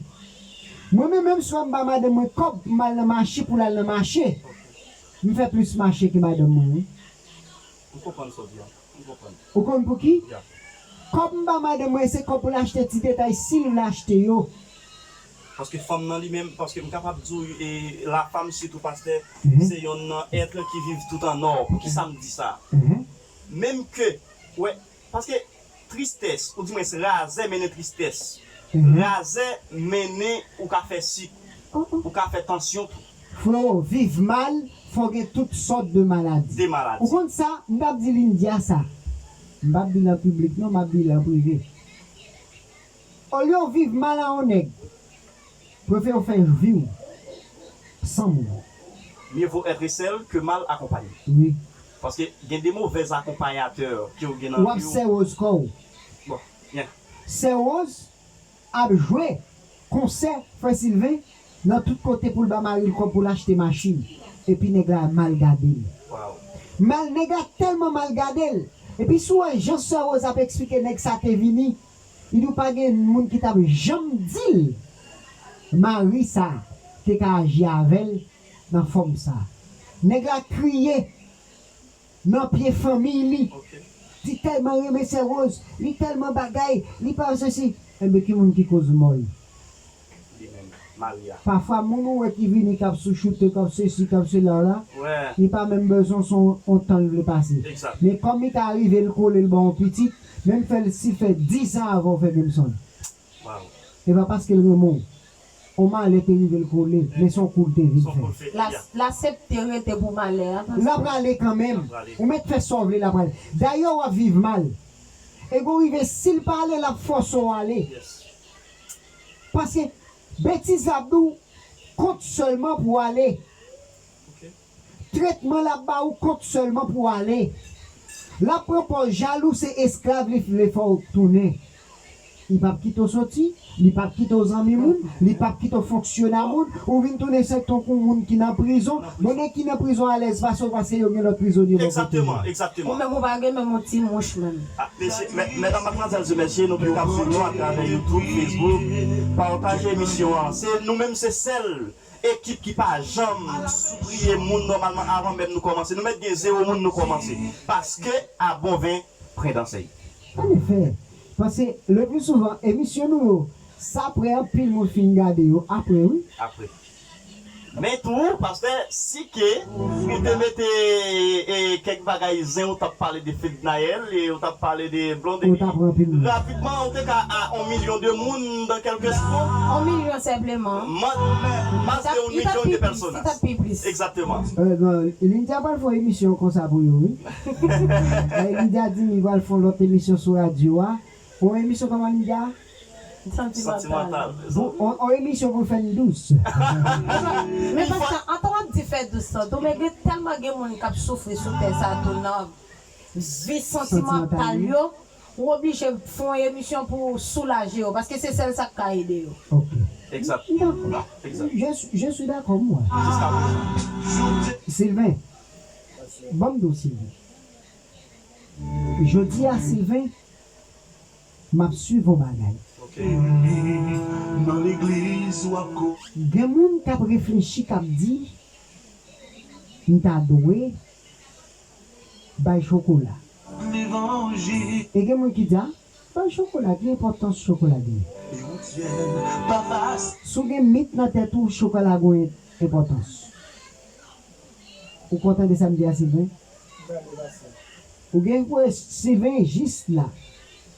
Mwen menm, menm si w wè m ba madanm mwen kòb, m al nan mache pou l al nan mache, m fè plis mache ke madanm mwen wi. M konprann sa w di a. M konprann. Ou konn pouki? Kòb m ba madanm mwen, se kòb pou l achte ti detay si l vle achte yo. Paske fanm nan li menm, paske m kapab di w, e, la femme sitou pastè, se yonn nan èt ki viv tout an nò. Poukisa m di sa? Menm ke, wè, paske tristès, oudimwens razè mennen tristès. Razè mennen ou ka fè sik, ou ka fè tansyon tou. Freo, viv mal, fò gen tout sòt de maladi. De maladi. Ou konn sa, m t ap di Lindia sa. M p ap di l an piblik non, m ap di l an prive. Olye w viv mal a yon nèg, prefere w fè vi w san moun. Mieux vaut être seul que mal accompagné. Wi. Paske gen de movèz akonpayatè ke w gen nan vi w. W ap sè woz kò w. Bon, byen. Sè woz ap jwe konsè frè Silven nan tout kote pou l ba mari l kòb pou l achte machin. Epi nèg la mal gade l. Mal, nèg la tèlman mal gade l. Epi si w wè jan sè Rose ap eksplike nèg sa te vini, li di w pa gen moun ki t ap janm di l mari sa te ka aji avè l nan fòm sa. Nèg la kriye nan pye fanmi li. Li tèlman renmen sè Rose, li tèlman bagay, li pa sesi. Enben, ki moun ki koz mò l? Li menm, Maria. Pafwa, moun ou wè ki vini, k ap chouchoute, k ap sesi, k ap sela la, li pa menm bezwen se yon, yon tan l vle pase. Men kòm li ka rive, l kole, l ba yon pitit, menm fè l, si fè dis an avan w fè menm sonn. E pa paske l renmen w. On malè te rive l kole, men se yon kou l te vin fè. L a, l asepte rete pou malè a pase. L a prale kanmenm. Ou mèt fè sa w vle, l a prale. Dayè, w ap viv mal. E gon rive, si l pa ale, l ap fòse w ale. Paske betiz l ap di w, kont sèlman pou w ale. Tretman l ap ba ou kont sèlman pou w ale. L ap pran pòz jalou, se esklav li vle fè w tounen. Li p ap kite w soti, li p ap kite w zanmi moun, li p ap kite w fonksyona moun, ou vin tounen se tankou moun ki nan prizon. Bon, nèg ki nan prizon alèz pase w paske yo gen lòt prizonye bò kote yo. Ou menm ou pa gen menm yon ti mouch menm. Mesye, mè-, medam, madmwazèl e mesye, nou tout k ap swiv nou atravè YouTube, Facebook, pataje emisyon an. Se nou menm, se sèl ekip ki pa janm soupriye moun nòmalman avan menm nou kòmanse. Nou mèt gen zewo moun nou kòmanse. Paske a bon ven pran dansèy. Anefè, paske le pli souvan, emisyon nou yo, sa pran anpil moun fin gade yo apre, wi. Apre. Men tou, pastè, si ke ou te mete, e, kèk bagay zen, ou t ap pale de Fednaelle, e ou t ap pale de Blondedy. Rapidman, ou te ka a yon milyon de moun dans quelques secondes. On milyon senpleman. Más de un millón de personas. Li t ap pi plis. Egzakteman. Linda pral fè yon emisyon konsa pou yo, wi. Linda di li pral fè yon lòt emisyon sou radyo a. Yon emisyon kòman Linda? Santimantal. Yon emisyon pou fè n dous. Men pastè, antan w ap di fè dous lan tou, men gen tèlman gen moun k ap soufri sou tè sa tou nan vi santimantal yo. Ou oblije fè yon emisyon pou soulaje yo, paske se sèl sa k ka ede yo. Ok. Egzat. Dakò. Je, je suis d'accord, moi. Sylvain, ban m di w, Sylvain. Jodi a, Sylvain, m ap swiv yon bagay. Gen moun k ap reflechi, k ap di, m ta dwe bay chokola. E gen moun ki di, a, bay chokola, ki enpòtans chokola gen? Si w gen mit nan tèt ou, chokola gen enpòtans. Ou kontan de sa m di a, Sylvain? Ou gen pou Sylvain jis la.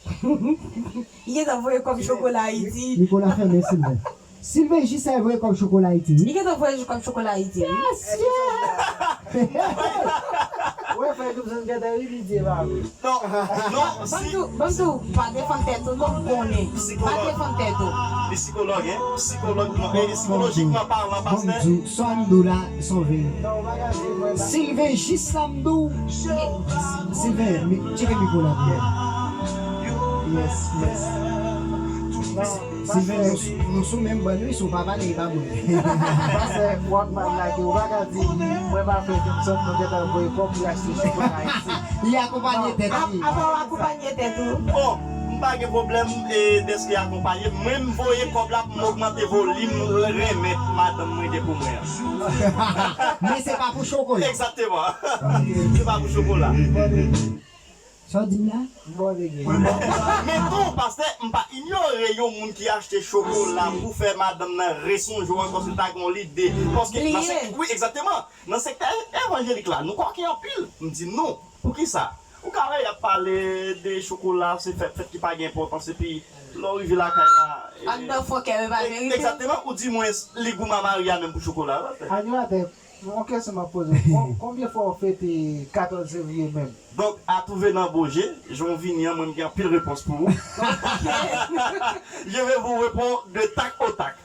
Li gentan voye kòb chokola Ayiti. Nicolas fèmen Sylvain. Sylvain jis la voye kòb chokola Ayiti, wi. Li gentan voye kòb chokola Ayiti, wi. Yes, yeah! Wè, frè Gibson gentan ri, li di, e pa vre. Non, non, ban m di w, ban m di w, pa defann tèt ou, non, m konnen. Pa defann tèt ou. Li sikològ, en? Sikològ, non, e sikolojikman palan, pastè. Bon, sa m di w la, son vre. Sylvain, jis sa m di w. Sylvain, mi-, tcheke mikwo la pou mwen. Yes, yes. Sylvain, nou, nou sou menm bann, wi, si w pa pale, e pa mwen. Pastè, w ap mal lage, ou pa ka di, mwen pa frè Gibson, nou gentan voye kòb pou l achte chokola Ayiti. Li akonpaye tèt li. Apa w akonpaye tèt ou? Bon, m pa gen pwoblèm, e, dèske akonpaye. Mwen, m voye kòb la pou m ogmante volim renmen madanm mwen gen pou mwen an. Men se pa pou chokola. Egzakteman. Se pa pou chokola. Sa w di m la? Men tou, pastè, m pa inyore yon moun ki achte chokola pou fè madanm nan resonje w ankò si l ta gen yon lide. Paske nan sèk-, wi, egzakteman. Nan sektè evanjelik la, nou kòken anpil. M di nou, poukisa? Ou ka wè y ap pale de chokola, se fèt, fèt ki pa gen enpòtans, epi lè w rive lakay la, e, anndan fòkè yo pa verite. Egzakteman, ou di mwen li goumen a Maria menm pou chokola, pastè. Animatè, Yon kesyon m ap poze w. Kon- Konbyen fwa w fete katòz fevriye menm? Donk, a twouve nan boje, jan w vini an, mwen, m gen anpil repons pou ou. Je vais vous répondre de tac au tac.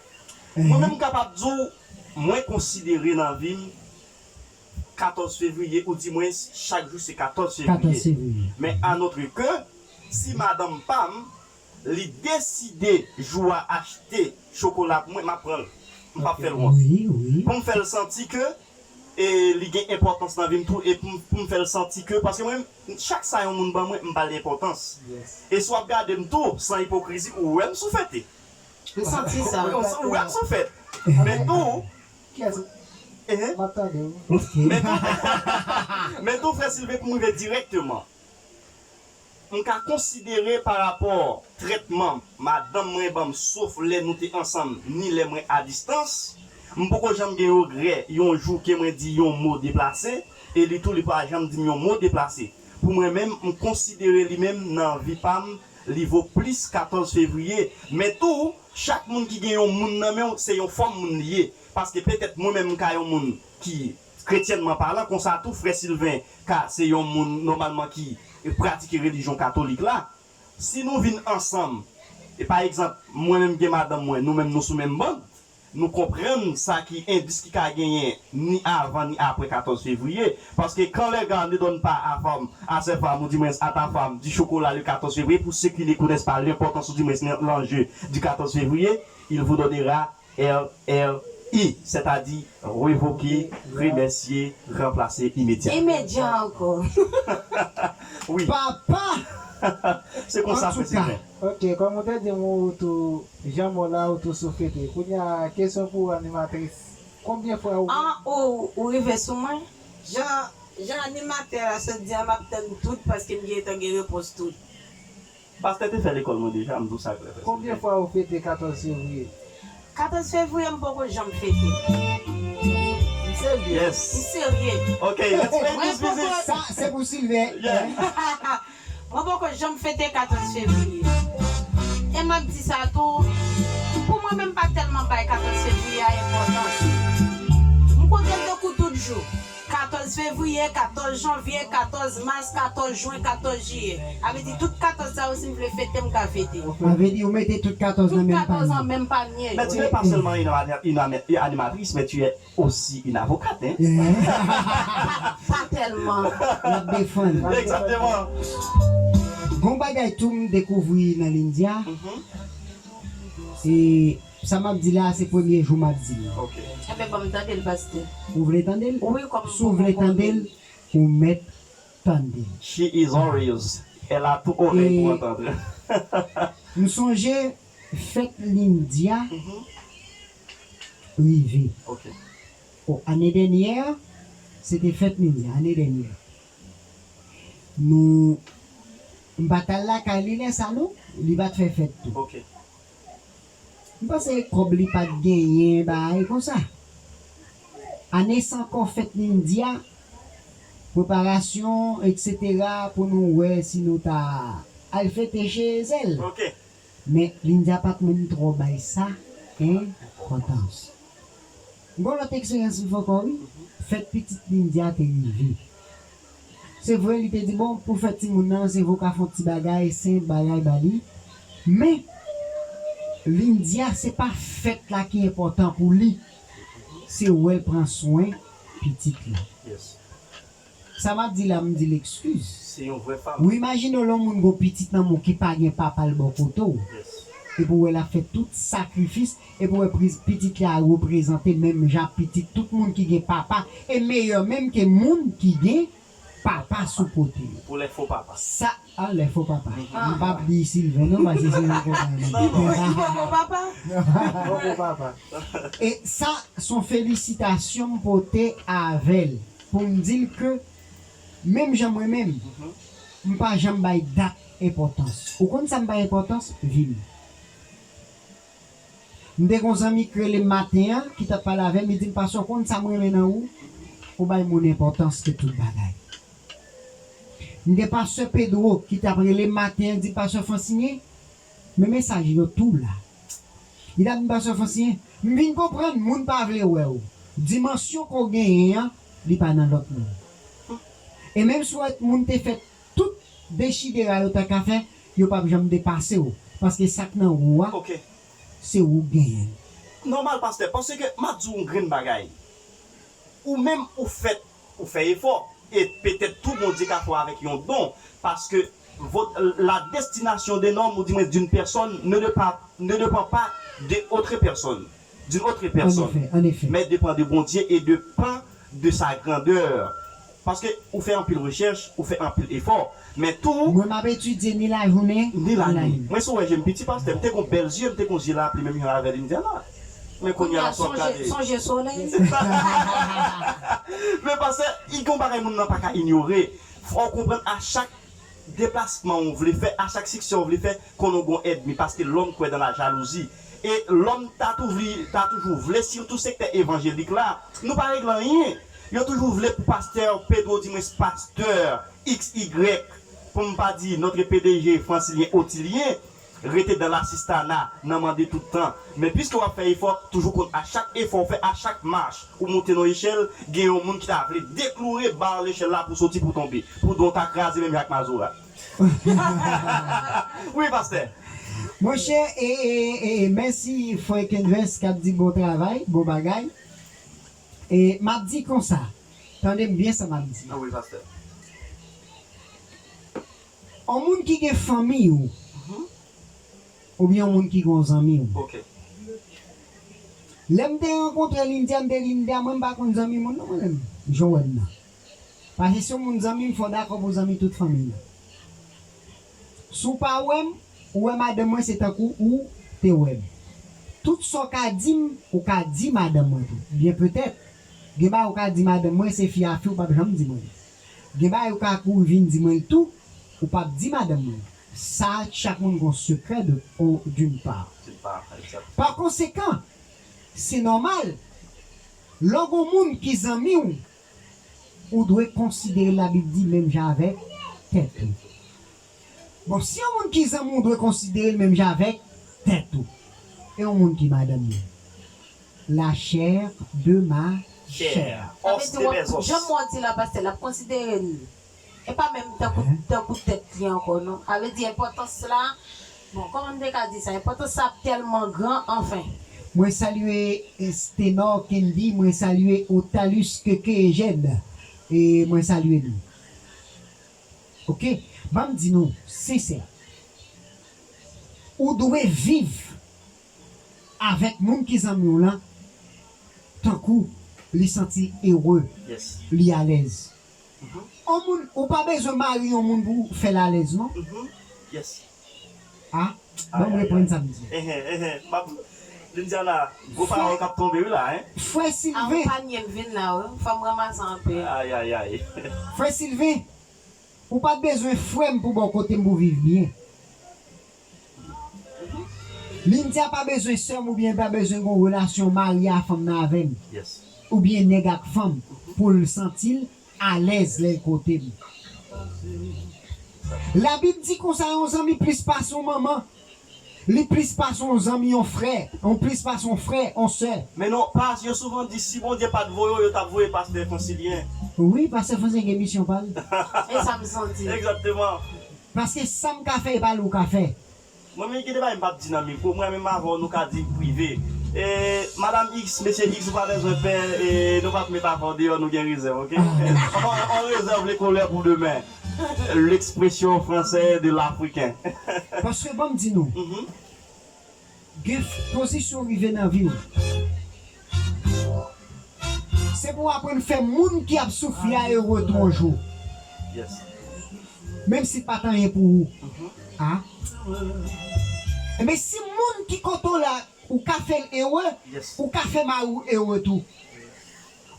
Mwen menm, m kapab di w, mwen konsidere nan vi m, katòz fevriye, oudimwens, chak jou se katòz fevriye. Katòz fevriye. Men à notre que, si madanm pa m, li deside jou a achte chokola pou mwen, m ap pran l. M p ap fè l wont. Wi, wi. Pou m fè l santi ke, e, li gen enpòtans nan vi m tou, e pou m, pou m fè l santi ke, paske mwen, chak sa yon moun ban mwen, m ba l enpòtans. Yes. E si w ap gade m tou, san ipokrizi, ou wè m sou fete. M santi sa. Ou, ou wè m sou fete. Men tou, Kiyès? Ehe. M ap tande w. Ok. Men tou, men tou, frè Sylvain, pou m rive dirèkteman, m ka konsidere pa rapò trètman madanm mwen ban m, sof lè nou te ansanm, ni lè mwen a distans, m poko janm gen regrè yon jou ke mwen di yon mo deplase, e li tou, li pa janm di m yon mo deplase. Pou mwen menm, m konsidere li menm nan vi pa m, li vo plis katòz fevriye. Men tou, chak moun ki gen yon moun nan men w, se yon fòm moun li ye. Paske petèt mwen menm, m ka yon moun ki, kretyènman palan, konsa tou, frè Sylvain ka se yon moun nòmalman ki pratike relijyon katolik la. Si nou vin ansanm, e pa egzanp, mwen menm gen madanm mwen, nou menm nou sou menm band, nou konprann sa ki endis ki ka genyen ni avan ni apre katòz fevriye. Paske quand les gars ne donnent pas à femme, à ses femmes, ou du moins à ta femme, du chocolat le quatorze février, pour ceux qui ne connaissent pas l'importance, ou du moins l'enjeu du quatorze février, il vous donnera R R I, c'est-à-dire révoquer, remercier, remplacer immédiatement. Imedya ankò. Wi. Papa! Se konsa, antouka, frè Sylvain. Ok, kòm ou te di m ou tou, jan mò la, ou tou sou fete. Kounye a, kesyon pou ou, animatris. Konbyen fwa ou... An, ou, ou rive sou mwen? Jan, jan animatè a sot di a, m ap tann tout, paske m gentan gen repons tout. Pastè te fè lekòl mwen deja, m di w sa klè, frè Sylvain. Konbyen fwa ou fete katòz fevriye? Katòz fevriye, m poko janm fete. M serye. Yes. M serye. Ok, let's play this music. Sa, se pou Sylvain. Yeah. Mwen poko janm fete katòz fevriye. E m ap di sa tou, pou mwen menm pa tèlman bay katòz fevriye a enpòtans. M konte l tankou tout jou. Katòz fevriye, katòz janvye, katòz mas, katòz jen, katòz jiyè. Sa vle di tout katòz sa yo, si m vle fete, m ka fete. Sa vle di ou mete tout katòz nan menm panye. Tout katòz nan menm panye. Mais tu n'es pas seulement une, une, une animatrice, mais tu es aussi une avocate, hein? Pa tèlman. L ap defann. Exactement. Gon bagay tou m dekouvri nan Lindia. Mhm. E sa m ap di la, se premye jou m ap di l. Ok. Enben, ban m tande l, pastè. Ou vle tande l? Wi, kòm... Si w vle tande l, ou mèt tande l. She is all ears. Elle a tout oreille pour entendre. M sonje fèt Lindia rive. Ok. O, ane dènyè, se te fèt Lindia, ane dènyè. Nou, m pa t al lakay li lè sa non, li pa t fè fèt tou. Ok. M panse kòb li pa t genyen, bagay konsa. Ane sa ankò fèt Lindia, preparasyon, etsetera, pou nou wè si nou ta al fete chez elle. Ok. Men Lindia pa t menm twò bay sa enpòtans. M gon lòt eksperyans m fè ankò, wi. Fèt pitit Lindia te rive. Se vre, li te di, bon, pou fèt timoun nan, se vre w ka fè yon ti bagay, senp bagay ba li. Men, Lindia, se pa fèt la ki enpòtan pou li. Se wè l pran swen pitit li. Yes. Sa m ap di la, m di l ekskiz. Se yon vrè fanm. Ou imajine w lè yon moun gon pitit nan men w ki pa gen papa l bò kote w. Yes. Epi w wè l ap fè tout sakrifis, epi w wè pri-, pitit la reprezante menm jan ak pitit tout moun ki gen papa, e meyè menm ke moun ki gen papa sou kote yo. Pou les faux papas. Sa, a, les faux papas. Mhm. M p ap di Sylvain non, paske se yon konprann. Non, non. Li pa bon papa. Bon pou papa. E sa, se yon felisitasyon m pote avè l. Pou m di l ke, menm jan mwen menm, m pa janm bay dat enpòtans. Ou konn sa m bay enpòtans? Vi m. M te gon zanmi ki rele m maten an, ki t ap pale avè m, li di m, pastè, ou konn sa m renmen nan ou? Ou bay moun enpòtans ke tout bagay. M gen pastè Pedro ki t ap rele m maten an, di m, pastè Francine, men mesaj yo tou la. Li t ap di m, pastè Francine, m vin konprann moun pa vle wè w. Dimansyon ke w genyen an, li pa nan lòt moun. E menm si w wè moun te fè tout dechidera yo ta ka fè, yo p ap janm depase w. Paske sa k nan ou a, se ou k genyen l. Nòmal, pastè, paske m ap di w yon grenn bagay. Ou menm, ou fèt, ou fè efò. E petèt tou Bondye ka fè w avèk yon don. Paske vo-, la destination d'un homme, ou di mwen d'une personne, ne dépend, ne dépend pas de autre personne, d'une autre personne, mais dépend de Bondye et dépend de sa grandeur. Paske ou fè anpil rechèch, ou fè anpil efò, men tou. Mwen m ap etidye ni lajounen, ni lannuit. Mwen si w wè je m piti, pastè, m te gon bèl zye, m te gon zye lapli, menm jan avè Lindiana. Men kounye a la, sa w gade. Sonje solèy. Men pastè, i gon bagay moun nan pa ka inyore. Fò w konprann a chak deplasman w vle fè, a chak siksè w vle fè, konnen w gon ènmi, paske lòm kwè dan la jalouzi. E lòm ta toujou, ta toujou vle, sitou sektè evanjelik la, nou pa regle anyen. Yo toujou vle pou pastè Pedro, di mwens pastè X Y, pou m pa di notre P D G Francilien Otilien, rete dan lasistana, nan mande tout tan. Men piske w ap fè efò, toujou konn a chak efò w fè, a chak mach, ou moute nan echèl, gen yon moun ki ta vle dekloure ba lechèl la pou soti, pou tonbe, pou don ta kraze menm jan ak mazora. Wi, pastè. Monchè, e, e, e, mèsi frè Kenvens k ap di bon travay, bon bagay. E m ap di konsa, tande m byen sa m ap di. Ah wi, pastè. On moun ki gen fanmi w, oubyen yon moun ki gon zanmi w. Ok. Lè m te rankontre Lindia, m te di Lindia, mwen m pa konn zanmi moun non, mwen menm, jan w wè m nan. Paske si yon moun zanmi m, fò w dakò pou zanmi tout fanmi l. Si w pa wè m, ou wè madanm mwen, se tankou ou te wè m. Tout sa w ka di m, ou ka di madanm mwen tou. Byen petèt, gen bagay ou ka di madanm mwen, se fi a fi, ou p ap janm di mwen. Gen bagay ou ka kouri vin di mwen l tou, ou p ap di madanm mwen. Sa, chak moun gon sekrè de, o, d'une part. D'une part, exact. Pa konsekan, se nòmal, lè w gon moun ki zanmi w, ou dwe konsidere l, Labib di, menm jan avèk tèt ou. Bon, si yon moun ki zanmi w, ou dwe konsidere l menm jan avèk tèt ou. E yon moun ki madanm li? La chair de ma chair. Sa vle di, jan mwen di la, pastè, l ap konsidere l. E pa menm tankou, tankou tèt li ankò, non. Sa vle di, enpòtans la, bon, kòman m te ka di sa? Enpòtans la ap tèlman gran, anfen. Mwen salye, eh, Stenor Kendy, mwen salye Otalus Keke Eugène, e mwen salye nou. Ok? Ban m di nou, sensè. Ou dwe viv avèk moun ki zanmi w lan, tankou li santi l ere, yes, li alèz. Mhm. On moun, ou pa bezwen mari yon moun pou fè l alèz, non? Mhm. Yes. Ah, ban m reprann sa m di. Ehe, ehe. M ap, Lindiana, gwo pawòl k ap tonbe wi la, hein? Frè Sylvain. Ah, ou pa nye m vin la, wi. Fò m ranmase anpil. Ay, ay, ay. Frè Sylvain, ou pa t bezwen frè m pou ba w kote m pou viv byen. Lindia pa bezwen sè m oubyen pa bezwen gon relasyon mari a fanm nan avè m. Yes. Oubyen nèg ak fanm pou l santi l alèz lè l kote m. Labib di konsa, yon zanmi plis pase yon manman. Li plis pase yon zanmi, yon frè, yon plis pase yon frè, yon sè. Men non, pas, yo souvan di, si Bondye pa t voye w, yo t ap voye pastè Francilien. Wi, pastè Francilien gen misyon pa l. E sa m santi. Egzakteman. Paske sa m ka fè, e pa l ou ka fè. Mwen menm, gen de bagay m p ap di nan mikwo, mwen menm avè w, nou ka di prive. E, Madanm X, Mesye X, ou pa bezwen pè, e, nou p ap met avè w deyò, nou gen rezèv, ok? Ah. On, on réserve les couleurs pour demain. L'expression française de l'Africain. Paske ban m di nou, mhm, gen pozisyon w rive nan vi w. Se pou w aprann fè moun ki ap soufri a ere tou yon jou. Yes. Menm si pa t anyen pou ou. Mhm. A. Enben, si moun ki kote w la, ou ka fè l ere, yes, ou ka fè mari w ere tou.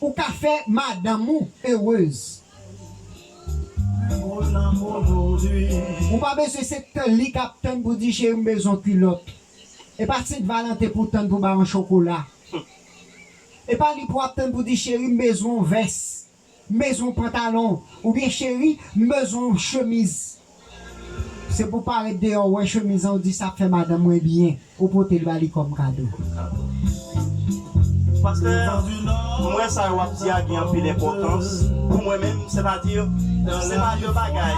Ou ka fè madanm ou erez. Ou pa bezwen se tann li k ap tann pou di, cheri, m bezwen kilòt. E pa Sent Valanten pou tann pou ba yon chokola. E pa li pou ap tann pou di, cheri, m bezwen yon vès, m bezwen yon pantalon, oubyen cheri, m bezwen yon chemiz. Se pou parèt deyò, ou wè chemiz lan, ou di, sa ap fè madanm mwen byen, ou pote l ba li kòm kado. Pastè, m wè sa w ap di a gen anpil enpòtans pou mwen menm, sètadi, se pa yon bagay.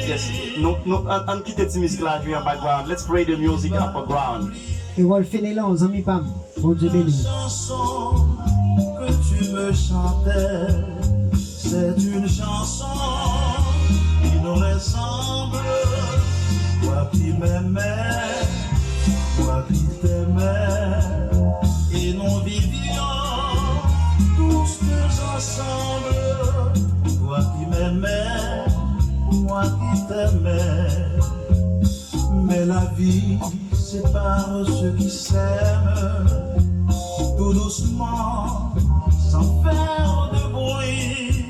Yes. Nou, nou, ann, ann kite ti mizik la jwe an background. Let's play the music up background. Erol Fenelon, zanmi pa m, Bondye beni w. Chanson que tu me chantais, c'est une chanson qui nous ressemble. Toi qui m'aimais, moi qui t'aimais, et nous vivions tous deux ensemble. Toi qui m'aimais, moi qui t'aimais, mais la vie sépare ceux qui s'aiment tout doucement, sans faire de bruit.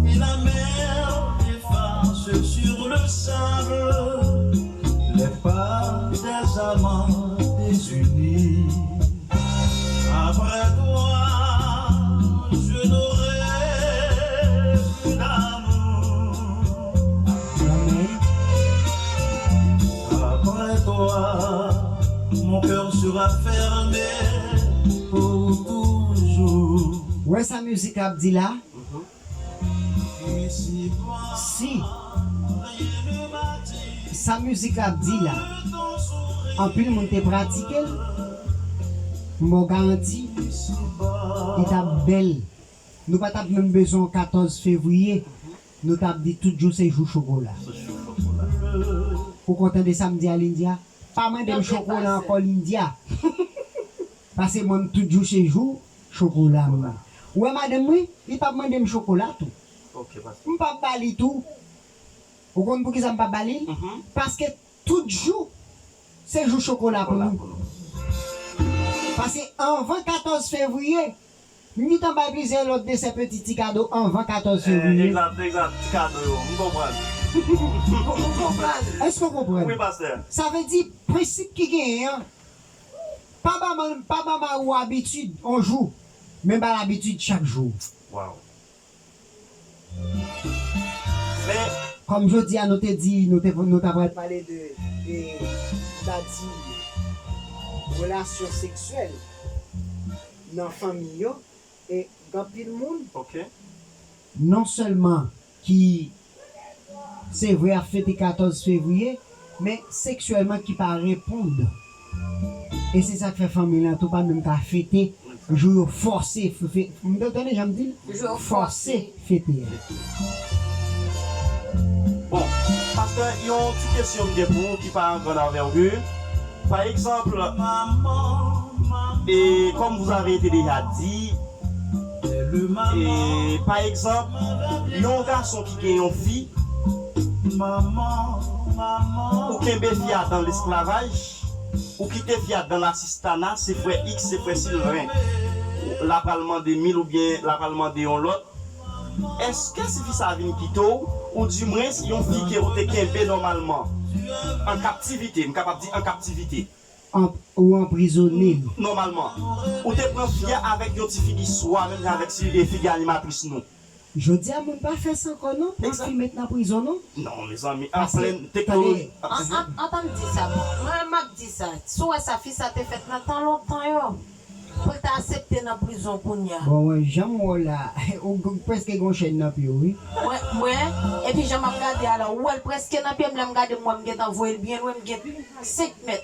Et la mer efface sur le sable les pas des amants désunis. Après toi, je n'aurai plus d'amour. Après toi, mon cœur sera fermé pour toujours. Wè sa mizik la ap di la? Si sa mizik la ap di la, anpil moun te pratike l, m ba w garanti, li t ap bèl. Nou pa t ap menm bezwen yon katòz fevriye, nou t ap di tout jou se jou chokola. Ou kontan de sa m di a Lindia? Pa mande m chokola ankò, Lindia. Paske mwen, m tout jou se jou chokola m. Ou wè madanm mwen, li p ap mande m chokola tou. M p ap ba li tou. Ou konn poukisa m p ap ba li l? Paske tout jou se jou chokola pou nou. Paske anvan katòz fevriye, m gentan bay plizyè lòt desè peti ti kado anvan katòz fevriye. Egzat, egzat, ti kado yo. M konprann. Ou konprann? Èske w konprann? Wi, pastè. Sa vle di, prensip ki genyen an, pa ba, pa ba mari w abitid yon jou, men ba l abitid chak jou. Wow. Men kòm jodi a nou te di, nou te, nou ta pral pale de, de, nou ta di, relasyon seksyèl nan fanmi yo, e gen anpil moun, non sèlman ki, se vre, ap fete katòz fevriye, men seksyèlman ki pa reponn. E se sa k fè fanmi lan tou pa menm ka fete jou yo fòse, f-, f-, m te tande jan m di l? Jou yo fòse fete a. Bon, pastè, yon ti kesyon m gen pou ou ki pa an grann anvègi. Pa egzanp, e comme vous avez été déjà dit, e pa egzanp, yon gason ki gen yon fi, ou kenbe fi a dan lesklavaj, ou kite fi a dan lasistana, se frè X, se frè Sylvain. L ap al mande mil oubyen l ap al mande yon lòt. Èske si fi sa a vin kite w, oudimwens yon fi ke ou te kenbe nòmalman, an kaptivite, m kapab di an kaptivite, an, ou anprizone l. Nòmalman, ou te pran fi a avèk yon ti figi swa, menm jan avèk si, e, figi animatris nou. Jodi a, moun pa fè sa ankò non, pran fi met nan prizon non. Non, mezanmi, an plen teknoloji. An, an, antann di sa, bon. Mwen, m ap di sa. Si w wè sa, fi sa te fèt nan tan lontan yo. Pou l ta aksepte nan prizon kounye a. Bon, wè, jan m wè w la, ou g-, prèske gon chèn nan pye w, wi. Mwen, mwen, epi jan m ap gade a la, ou wè l prèske nan pye m, lè m gade m wè m gentan voye l byen lwen, m gen senk mèt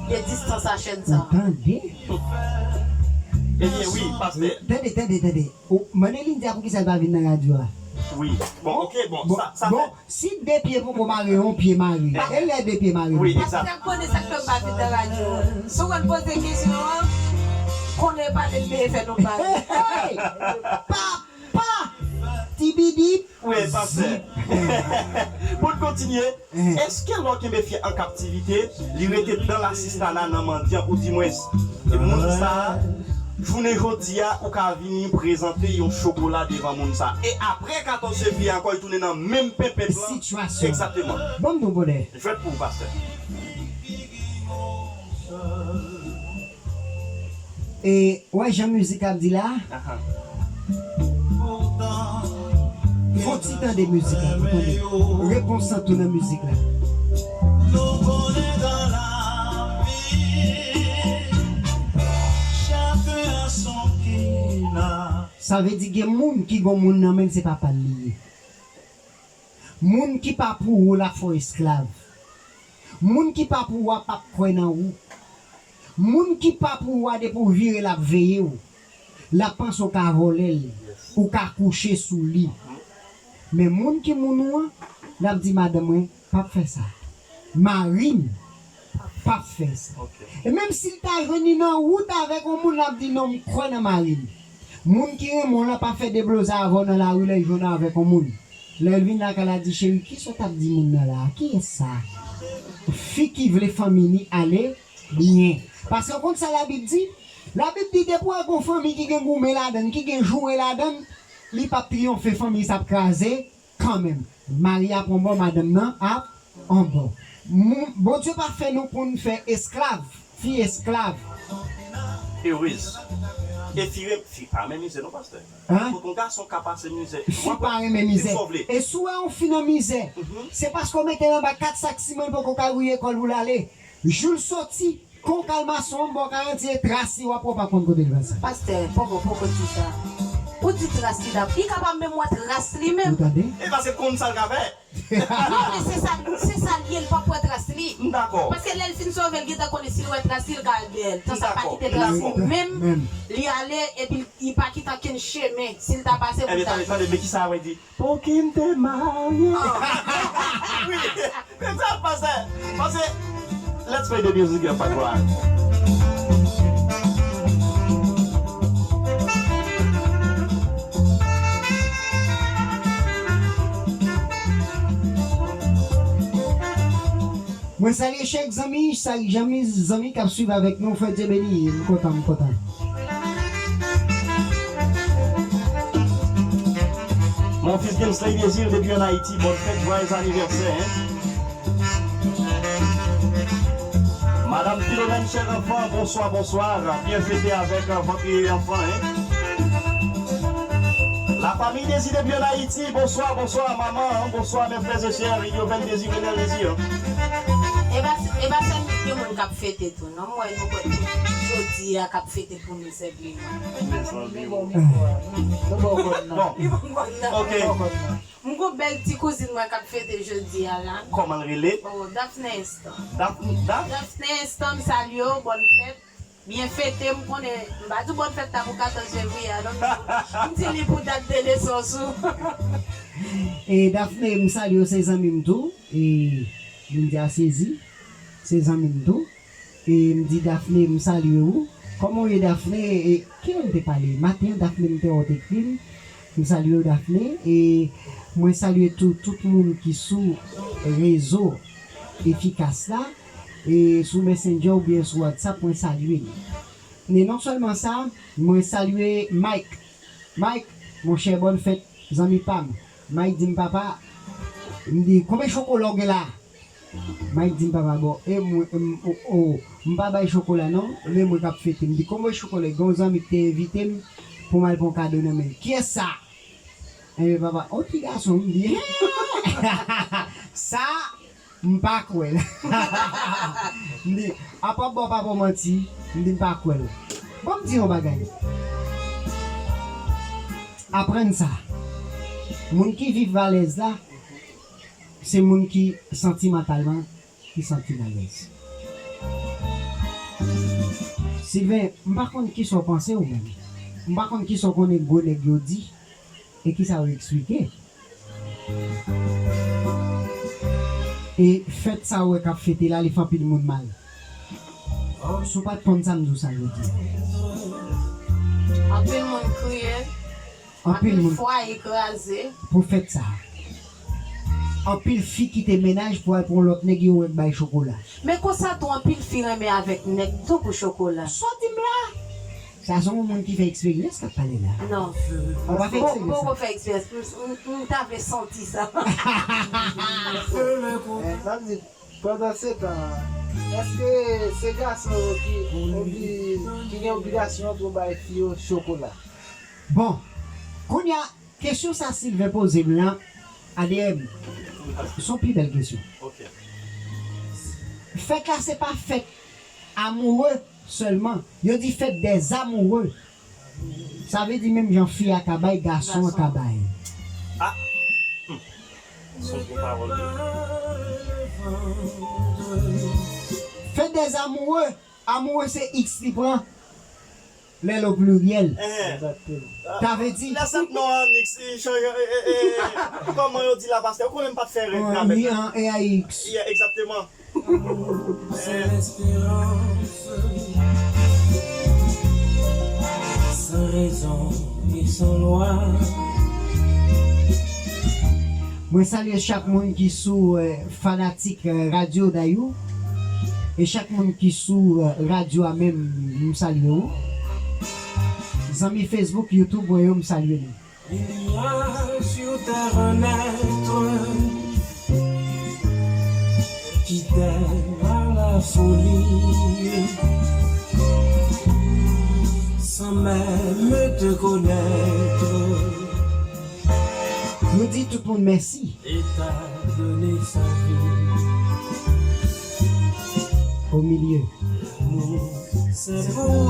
de distans a chèn sa. Ou tande? Ebyen, wi, pastè. Tande, tande, tande. Ou, mande Lindia poukisa l pa vin nan radyo a. Wi. Bon, ok, bon, bon, sa, sa bon, fè si de pye poko mare, yon pye mare. E lè de pye mare? Wi, egzak. Pastè konnen sa k fè m pa vin nan radyo a. Si w konn poze kesyon an, konnen pale m peye fè nou pale. Hey! Papa! Tibidip! Wi, pastè. Pou n kontinye, èske lè w kenbe fi an kaptivite, li rete dan lasistana nan mandyan, oudimwens, e moun sa a, jounen jodi a, ou ka vini prezante yon chokola devan moun sa a. E apre katòz fevriye ankò, li tounen nan menm penpen plan. Sitiyasyon. Egzakteman. Ban m di w bonè. Jwèt pou ou, pastè. E, w wè jan mizik la ap di la? Ahan. Fò ti tande mizik la, pou tande repons lan tou nan mizik la. Nou konnen dan lavi, chak Sa vle di gen moun ki gon moun nan men l se papa l li ye. Moun ki pa pou ou l ap fè w esklav. Moun ki pa pou ou a p ap kwè nan ou. Moun ki pa pou ou a depi w vire l ap veye w. L ap panse w ka vòlè l, ou ka kouche sou li. Men moun ki moun ou an, l ap di madanm mwen p ap fè sa. Mari m p ap fè sa. E menm si l ta jwenn li nan wout avèk yon moun, l ap di non, m kwè nan mari m. Moun ki renmen w lan p ap fè deblozay avè w nan lari lè l jwenn avèk yon moun. Lè l vin lakay la di cheri, kisa w t ap di moun nan la a? Kiyès sa? Fi ki vle fanmi li ale byen. Paske w konn sa Labib di? Labib di depi w wè gon fanmi ki gen goumen ladann, ki gen joure ladann, li p ap triyonfe, fanmi sa ap kraze kanmenm. Mari ap on bò, madanm nan ap on bò. Moun, Bondye pa fè nou pou n fè esklav, fi esklav. Erez. E fi, fi pa renmen mizè non, pastè. Hein? Kot yon gason ka pase mizè. Fi pa renmen mizè. E si w wè yon fi nan mizè, se paske w mete l anba kat sak siman, li poko ka gouye kò l pou l ale. Jou l soti, kon kalmason, m ba w garanti, e tras li w ap wè, w pa konn kote l pase. Pastè, poko, poko di sa. Ou di tras li dabò. Li kapab menm wè tras li menm. Ou tande? E paske l konn sa l ka fè. Non, men se sa, se sa l ye, l p ap wè tras li. M dakò. Paske lè l fin sove, l gentan konnen si l wè tras li, l ka al dèyè l. Tan sa pa kite tras li menm, li ale, epi li pa kite ankenn chemen. Si l ta pase pou l ta. Ebyen, tande, tande, men kisa a wè di? Pou ki m te marye. Wi, men sa pase. Pase. Let's play the music, Patwa. Mwen salye chak zanmi, chak zanmi, zanmi k ap swiv avèk nou, fè Dye beni, m kontan, m kontan. Mon fils Gensley Désir depuis en Haïti, bonne fête, joyeux anniversaire, hein. Madame Philomène, cher enfant, bonsoir, bonsoir. Bien fêté avec, euh, votre enfant, hein. La famille Désir depuis en Haïti, bonsoir, bonsoir, maman, bonsoir, mes frères et sœurs, Yoven Désir, Renel Désir. E pa, e pa sèl yon moun k ap fete tou, non. M wè nou konn tout jodi a k ap fete pou nou sèlman. Bon, ok. M gon bèl ti kouzin mwen k ap fete jodi a la. Kòman l rele? Oh, Daphne Eston. Daph-, Daph-? Daphne Eston, m salye w, bòn fèt. Byen fete, m konnen, m pa di w bòn fèt la pou katòz fevriye a, non, m di li pou dat de nesans ou. E Daphne, m salye w, se zanmi m tou. E Lindia sezi, se zanmi m tou. E m di Daphne, m salye w. Kòman w ye, Daphne? E kilè n te pale? Maten an, Daphne, m te wè w te ekri m. M salye w, Daphne. E mwen salye tou, tout moun ki sou rezo efikas la. E sou Messenger oubyen sou WhatsApp, mwen salye l. Men non sèlman sa, mwen salye Mike. Mike, monchè, bòn fèt, zanmi pa m. Mike di m, papa, m di, konbyen chokola w gen la? Mike di m, papa, bon, e mwen, m, o, o, m pa bay chokola non, men mwen k ap fete. M di, konbyen chokola? Gen yon zanmi ki te envite m pou m al pran kado nan men l. Kiyès sa? Enben, papa, yon ti gason, m di, hen! Sa, m pa kwè l. M di, apa w ba w papa w manti, m di, m pa kwè l. Bon, m di yon bagay. Aprann sa. Moun ki viv alèz la, se moun ki santimantalman ki santi l alèz. Sylvain, m pa konn kisa w panse ou menm. M pa konn kisa w konnen gwo nèg yo di e kisa yo eksplike. E fèt sa ou wè k ap fete la, li fè anpil moun mal. Si w pa t konn sa, m di w sa jodi a. Anpil moun kriye. Anpil moun. Anpil fwaye kraze. Pou fèt sa a. Anpil fi kite mennaj pou al pran lòt nèg yo wè k bay chokola. Men konsa tou, anpil fi renmen avèk nèg tou pou chokola. Sa w di m la? Sa se yon moun ki fè eksperyans k ap pale la. Non. Ou pa fè eksperyans. Poko fè eksperyans. M, m, m ta vle santi sa. Eh, sa vle di, pandan se tan an, èske se gason yo ki obli-, ki gen obligasyon pou bay fi yo chokola? Bon, kounye a, kesyon sa Sylvain poze m lan, A D M, se yon pi bèl kesyon. Ok. Fèt la, se pa fèt amoureux sèlman. Yo di fête des amoureux. Sa vle di menm jan fi a ka bay, gason an ka bay. Ah! Hmm. Son gwo pawòl wi. Fête des amoureux, amoureux se X li pran. Lè l o pliryèl. Enhen. Egzakteman. Sa vle di Lè sèt non an X li chanje e e e kòman yo di la pastè ou konnen m pa t fè règ la Wi, menm. An E A X. Yeah, egzakteman. Sans espérance, sans raison et sans loi. Mwen salye chak moun ki sou eh, fanatik eh, Radyo Dayou. E chak moun ki sou eh, radyo a menm, m salye w. Zanmi Facebook, YouTube mwen yo, m salye nou. Il y a sur terre un être qui t'aime à la folie, sans même te connaître, Nou di tout moun mèsi. Et t'a donné sa vie. O milye. L'amour, c'est pour